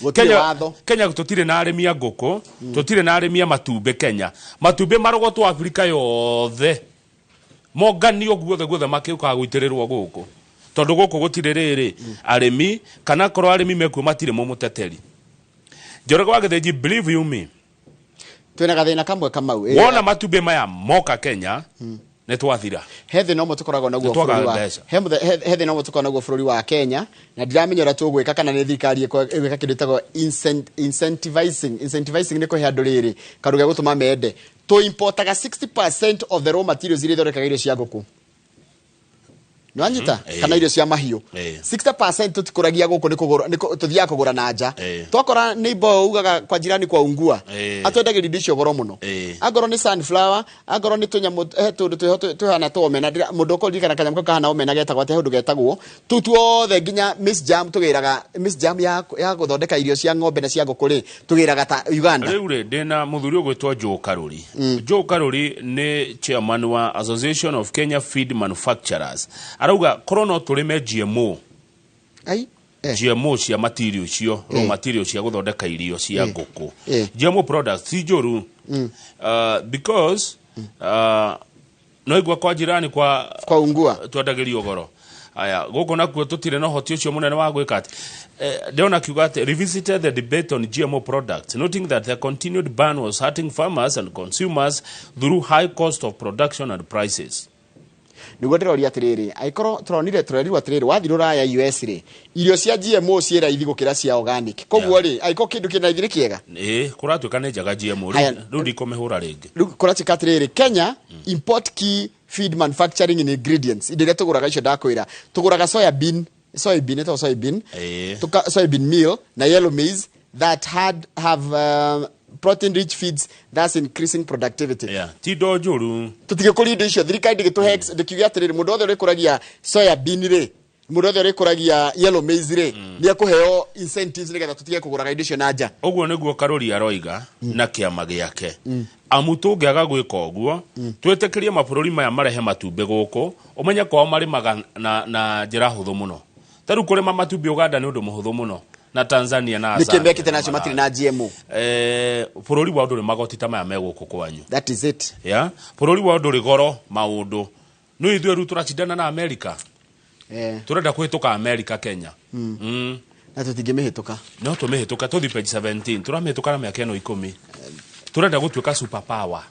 Gũtirĩ watho.
Kenya tũtirĩ na arĩmi a ngũkũ, tũtirĩ na arĩmi a matumbĩ Kenya. Matumbĩ marogotwo Afrika yothe. Monganio guothe guothe makĩũkaga gũitĩrĩrwo gũkũ. Tondũ gũkũ gũtirĩ rĩrĩ, arĩmi, kana korwo arĩmi mekuo matirĩ mũmũteteri. Njoroge wa Gĩthĩnji, believe you me.
Twĩna gathĩna kamwe kamau.
Wona matumbĩ maya moka Kenya, nĩ twathira.
He thĩna ũmwe tũkoragwo naguo
Nĩ twaga
bũrũri wa
mbeca.
he thĩna ũmwe tũkoragwo naguo bũrũri wa Kenya, na ndiramenya ũrĩa tũgwĩka kana nĩ thirikari ĩgwĩka kĩndũ gĩtagwo incentivizing. Incentivizing nĩ kũhe andũ rĩrĩ kaũndũ ga gũtũma mende. Tũ importaga 60% of the raw materials iria ithondekaga irio cia ngũkũ. Nĩ wanyita? Kana irio cia mahiũ. 60% tũtikũragia gũkũ, nĩ kũgũra, nĩ tũthiaga kũgũra na nja. Twakora neighbor ugaga kwa jirani kwa ungua. Atwendagĩria indo icio goro mũno. Angorwo nĩ sunflower, angorwo nĩ tũnyamũ, tũndũ twĩho tũhana tũomena, mũndũ ũkũririkana kanyamũ kau kahana omena getagwo atĩa, he ũndũ getagwo. Tũu tuothe nginya Miss Jam tũgĩraga, Miss Jam ya gũthondeka irio cia ng'ombe na cia ngũkũ rĩ, tũgĩraga ta Uganda.
Rĩu rĩ, ndĩna mũthuri ũgwĩtwo Joe Karuri. Joe Karuri nĩ chairman wa Association of Kenya Feed Manufacturers. Arauga korwo no tũrĩme GMO.
Ai,
GMO cia material cio, raw material cia gũthondeka irio cia ngũkũ. GMO products ti njũru. Because, no igua kwa jirani kwa
kwa ungua
twendagĩrio goro. Aya, gũkũ nakuo tũtirĩ na ũhoti ũcio mũnene wa gwĩka atĩ. Ndĩrona kiuga atĩ revisited the debate on GMO products, noting that the continued ban was hurting farmers and consumers through high cost of production and prices.
Nĩguo ndĩroria atĩrĩrĩ, angĩkorwo tũronire tũrerirwo atĩrĩrĩ, wathiĩ rũraya US rĩ, irio cia GMO ciĩ raithi gũkĩra cia organic. Koguo rĩ, angĩkorwo kĩndũ kĩna raithi nĩ kĩega?
Ĩĩ, kũratuĩka nĩ njega GMO,
Haya.
rĩu ndikũmĩhũra rĩngĩ.
Rĩu kũratuĩka atĩrĩrĩ, Kenya import key feed manufacturing ingredients. Indo iria tũgũraga icio ndakwĩra, tũgũraga soya bean, soy bean, ĩtagwo soy bean. Tuka, soy bean meal na yellow maize that had have protein rich feeds, thus increasing productivity.
Yeah, ti indo njũru.
Tũtigĩkũria indo icio, thirikari ndĩgĩtũhe, ndĩkiuge atĩrĩrĩ, mũndũ wothe ũrĩkũragia soya bean rĩ, mũndũ wothe ũrĩkũragia yellow maize rĩ, nĩ ekũheo incentives nĩgetha tũtige kũgũraga indo icio na nja.
Ũguo nĩguo Karũri aroiga na kĩama gĩake, amu tũngĩaga gwĩka ũguo, twĩtĩkĩrie mabũrũri maya marehe matumbĩ gũkũ, ũmenye kwao marĩmaga na njĩra hũthũ mũno. Ta rĩu kũrĩma matumbĩ Uganda nĩ ũndũ mũhũthũ mũno, na Tanzania na
Nĩkĩ
Zambia
mekĩte
na
nacio matirĩ
Malawi.
na GMO?
Bũrũri wao ndũrĩ magoti ta maya me gũkũ kwanyu.
That is it.
Ya bũrũri wao ndũrĩ goro maũndũ. Nĩ ithuĩ rĩu tũracindana na Amerika. Tũrenda kũhĩtũka Amerika Kenya.
Na tũtingĩmĩhĩtũka.
No tũmĩhĩtũka. Tũthi page 17. Tũramĩhĩtũka na mĩaka ĩno 10. Tũrenda gũtuĩka super power.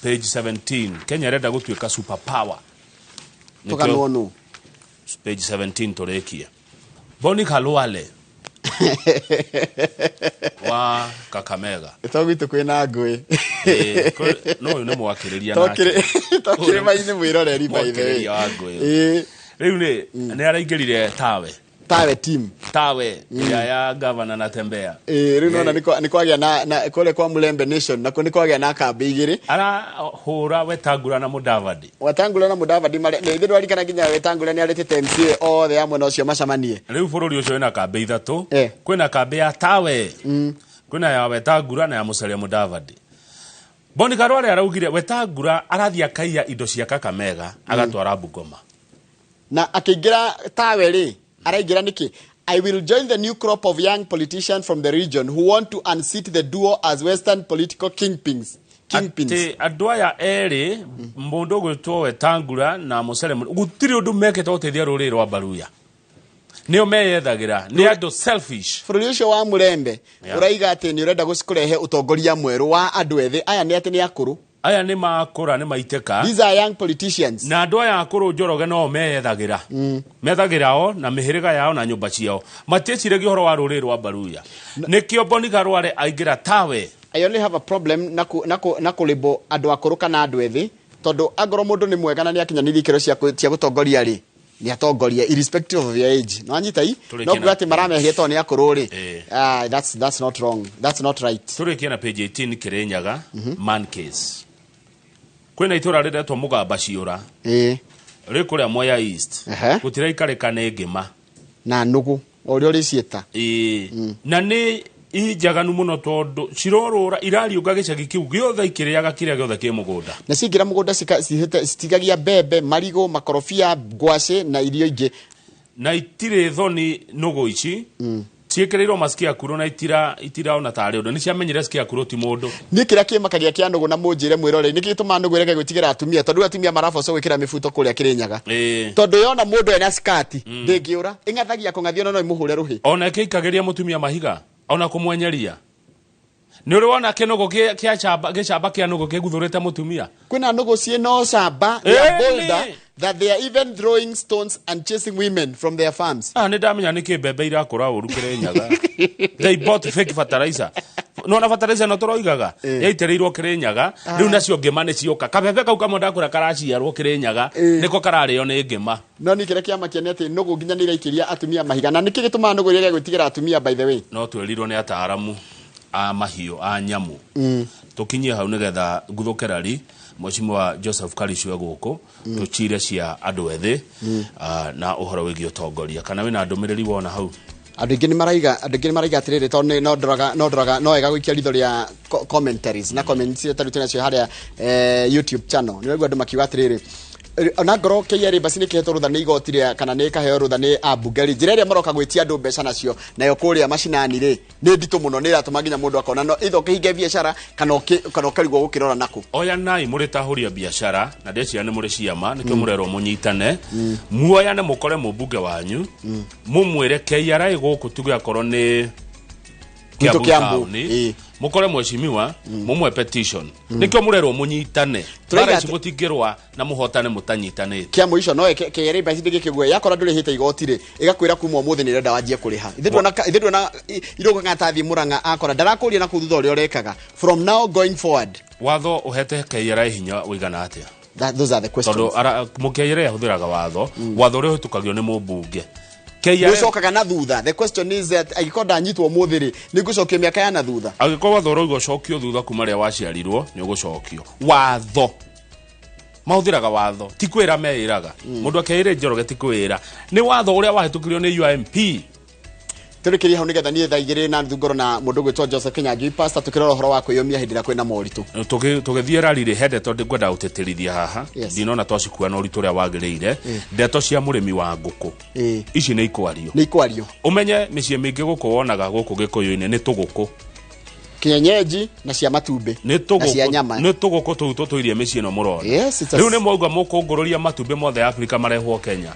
Page 17, Kenya ĩrenda gũtuĩka super power. Nĩkĩo-
Tũganwo nũ?
Page 17 tũrĩkie. Boni Khalwale wa Kakamega.
To gwitũ kwĩna ngũĩ.
No ũyũ nĩ mwakĩrĩria nake.
Tokĩrĩma-inĩ mwĩroreri, by the way.
Mwakĩrĩria wa ngũĩ. Rĩu nĩ araingĩrire tawe.
Tawe team.
Tawe ĩrĩa ya gavana Natembeya.
Rĩu nona nĩ kwagĩa na kũrĩa kwa Mulembe Nation, nakuo nĩ kwagĩa na kambĩ igĩrĩ.
Arahũra Wetangula na Mudavadi.
Wetangula na Mudavadi marĩ nĩ ithuĩ ndwarikana nginya Wetangula nĩ arĩtĩte MCA othe a mwena ũcio macemanie.
Rĩu bũrũri ũcio wĩna kambĩ ithatũ. Kwĩna kambĩ ya tawe, kwĩna ya Wetangula na ya Musalia Mudavadi. Boni Khalwale araugire Wetangula arathiĩ akaiya indo cia Kakamega agatwara Bungoma.
Na akĩingĩra tawe rĩ, araingĩra nĩkĩ? "I will join the new crop of young politicians from the region who want to unseat the duo as western political kingpins." Kingpins.
Atĩ andũ aya erĩ, mũndũ ũgwĩtwo Wetangula na Musalia, gũtirĩ ũndũ mekĩte gũteithia rũrĩrĩ rwa Baruya. Nĩo meyethagĩra, nĩ andũ selfish.
Bũrũri ũcio wa Mulembe ũraiga atĩ nĩ ũrenda kũrehe ũtongoria mwerũ wa andũ ethĩ. Aya nĩ atĩ nĩ akũrũ.
Aya nĩ makũra, nĩ maitĩka.
These are young politicians.
Na andũ aya akũrũ, Njoroge, no meyethagĩra, methagĩra o na mĩhĩrĩga yao na nyũmba ciao, matiĩciragia ũhoro wa rũrĩrĩ rwa Baruya. Nĩkĩo Boni Khalwale aingĩra tawe.
I only have a problem na kũlĩbwo andũ akũrũ kana andũ ethĩ, tondũ angorwo mũndũ nĩ mwega na nĩ akinyanĩirie ikĩro cia gũtongoria rĩ, nĩ atongoria irrespective of your age. No anyita i
Tũrĩkie
no
na-
kuga atĩ maramehia tondũ nĩ akũrũ rĩ, ah, that's not wrong, that's not right.
Tũrĩkie na page 18, Kĩrĩnyaga man case. Kwĩna itũra rĩretwo Mũgamba Ciũra, rĩ kũrĩa Mwea East. Gũtiraikarĩka nĩ ngĩma
na nũgũ o ũrĩa ũrĩciĩta.
Ĩĩ, na nĩ injaganu mũno tondũ cirorũra irariũnga gĩcagi kĩu gĩothe, ikĩrĩaga kĩrĩa gĩothe kĩ mũgũnda.
Na ciingĩra mũgũnda citigagia mbembe, marigũ, makorobia, ngwacĩ na irio ingĩ.
Na itirĩ thoni nũgũ ici, ciĩkĩrĩirwo mascarecrow na itiraona tarĩ ũndũ, nĩ ciamenyire scarecrow ti mũndũ.
Niĩ kĩrĩa kĩmakagia kĩa nũgũ, na mũnjĩre mwĩroreri, nĩkĩ gĩtũmaga nũgũ ĩrege gwĩtigĩra atumia? Tondũ rĩu atumia marabocwo gwĩkĩra mĩbuto kũrĩa Kĩrĩnyaga. Tondũ yona mũndũ ena skati ndĩngĩũra, ĩng'athagia kũng'athio, no ĩmũhũre rũhĩ.
Ona ĩkĩikagĩria mũtumia mahiga, ona kũmwenyeria. Nĩ ũrĩ wona kĩnũgũ kĩa gĩcamba kĩa nũgũ kĩguthũrĩte mũtumia?
Kwĩna nũgũ ciĩna ũcamba. They are bolder that they are even throwing stones and chasing women from their farms.
Ah, nĩ ndamenya nĩkĩ mbembe irakũra ũru Kĩrĩnyaga. They bought fake fertilizer. Nona fertilizer no tũroigaga yaitĩrĩirwo Kĩrĩnyaga. Rĩu nacio ngĩma nĩ cioka. Kabebe kau kamwe ndakũra karaciarwo Kĩrĩnyaga nĩko kararĩo nĩ ngĩma.
No nĩ kĩrĩa kĩamakia nĩ atĩ nũgũ nginya nĩ iraikĩria atumia mahiga. Na nĩkĩ gĩtũmaga nũgũ ĩrege gwĩtigĩra atumia, by the way?
No twĩrirwo nĩ ataaramu a mahiũ a nyamũ. Tũkinyie hau nĩgetha nguthũke rari Mheshimiwa Joseph Karicwe gũkũ, tũcire cia andũ ethĩ na ũhoro wĩgiĩ ũtongoria. Kana wĩna ndũmĩrĩri wona hau?
Andũ aingĩ nĩ maraiga atĩrĩrĩ, tondũ no ndoraga no wega gũikia ritho rĩa commentaries na comments iria tarĩu twĩnacio harĩa YouTube channel. Nĩ ũraigua andũ makiuga atĩrĩrĩ, ona ngorwo KRA basi nĩ kĩhetwo rũtha nĩ igoti rĩa kana nĩ ĩkaheo rũtha nĩ ambunge rĩ, njĩra ĩrĩa maroka gwĩtia andũ mbeca nacio nayo kũrĩa macinani rĩ, nĩ nditũ mũno, nĩ ĩratũma nginya mũndũ akona no either ũkĩhinge biacara kana ũkarigwo gũkĩrora nakũ.
Oyanai mũrĩ ta ahũri a biacara, na ndeciria nĩ mũrĩ ciama, nĩkĩo mũrerwo mũnyitane, muoyane, mũkore mũmbunge wanyu, mũmwĩre KRA gũkũ tuge akorwo nĩ
Gwitũ
Kiambu
Kiambu,
taũni, mũkore mheshimiwa, mũmwe petition. Nĩkĩo mũrerwo mũnyitane.
Tũraiga
Mbara ici
atĩ-
mũtingĩrũa na mũhotane mũtanyitanĩte.
Kĩa mũico, no KRA basi ndĩgĩkĩgue yakora ndũrĩhĩte igoti rĩ, ĩgakwĩra kuma ũmũthĩ nĩ ĩrenda wanjie kũrĩha. Ithuĩ ndona irũgaga ta thiĩ Mũrang'a, akora ndarakũria na kũu thutha ũrĩa ũrekaga from now going forward.
Watho ũhete KRA hinya ũigana atĩa?
Those are the questions.
Tondũ mũKRA ahũthĩraga watho, watho ũrĩa ũhĩtũkagio nĩ mũmbunge. KRA
Nĩũcokaga na thutha. The question is that angĩkorwo ndanyitwo ũmũthĩ rĩ, nĩ ngũcokio mĩaka ya na thutha?
Angĩkorwo watho ũrauga ũcokio thutha kuma rĩrĩa waciarirwo, nĩ ũgũcokio. Watho mahũthĩraga watho ti kwĩra meĩraga. Mũndũ akeĩre Njoroge ti kwĩra, nĩ watho ũrĩa wahĩtũkirio nĩ UMP.
Tũrĩkĩrie hau nĩgetha niĩ 2:30 ngorwo na mũndũ ũgwĩtwo Joseph Kinyanjui, pastor, tũkĩrora ũhoro wa kwĩyũmia hĩndĩ ĩrĩa kwĩna moritũ.
Tũgĩthiĩ rari rĩ, he ndeto ngwenda gũtĩtĩrithia haha. Ndinona twacikua na ũritũ ũrĩa wagĩrĩire, ndeto cia mũrĩmi wa ngũkũ. Ici nĩ ikwario.
Nĩ ikwario.
Ũmenye mĩciĩ mĩingĩ gũkũ wonaga gũkũ gĩkũyũ-inĩ nĩ tũgũkũ.
Kienyeji na cia matumbĩ.
Nĩ
Na cia nyama.
Nĩ tũgũkũ tũu tũtũirie mĩciĩ ĩno mũrona.
Yes, it's a-
Rĩu nĩ mwauga mũkũngũrũria matumbĩ mothe Afrika marehwo Kenya,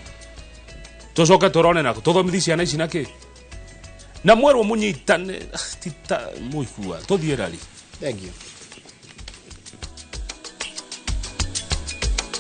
tũcoke tũrone nako tũthomithi ciana ici nakĩ na mwerwo mũnyitane. Ah, ti ta mũigua tũthiĩ rari.
Thank you.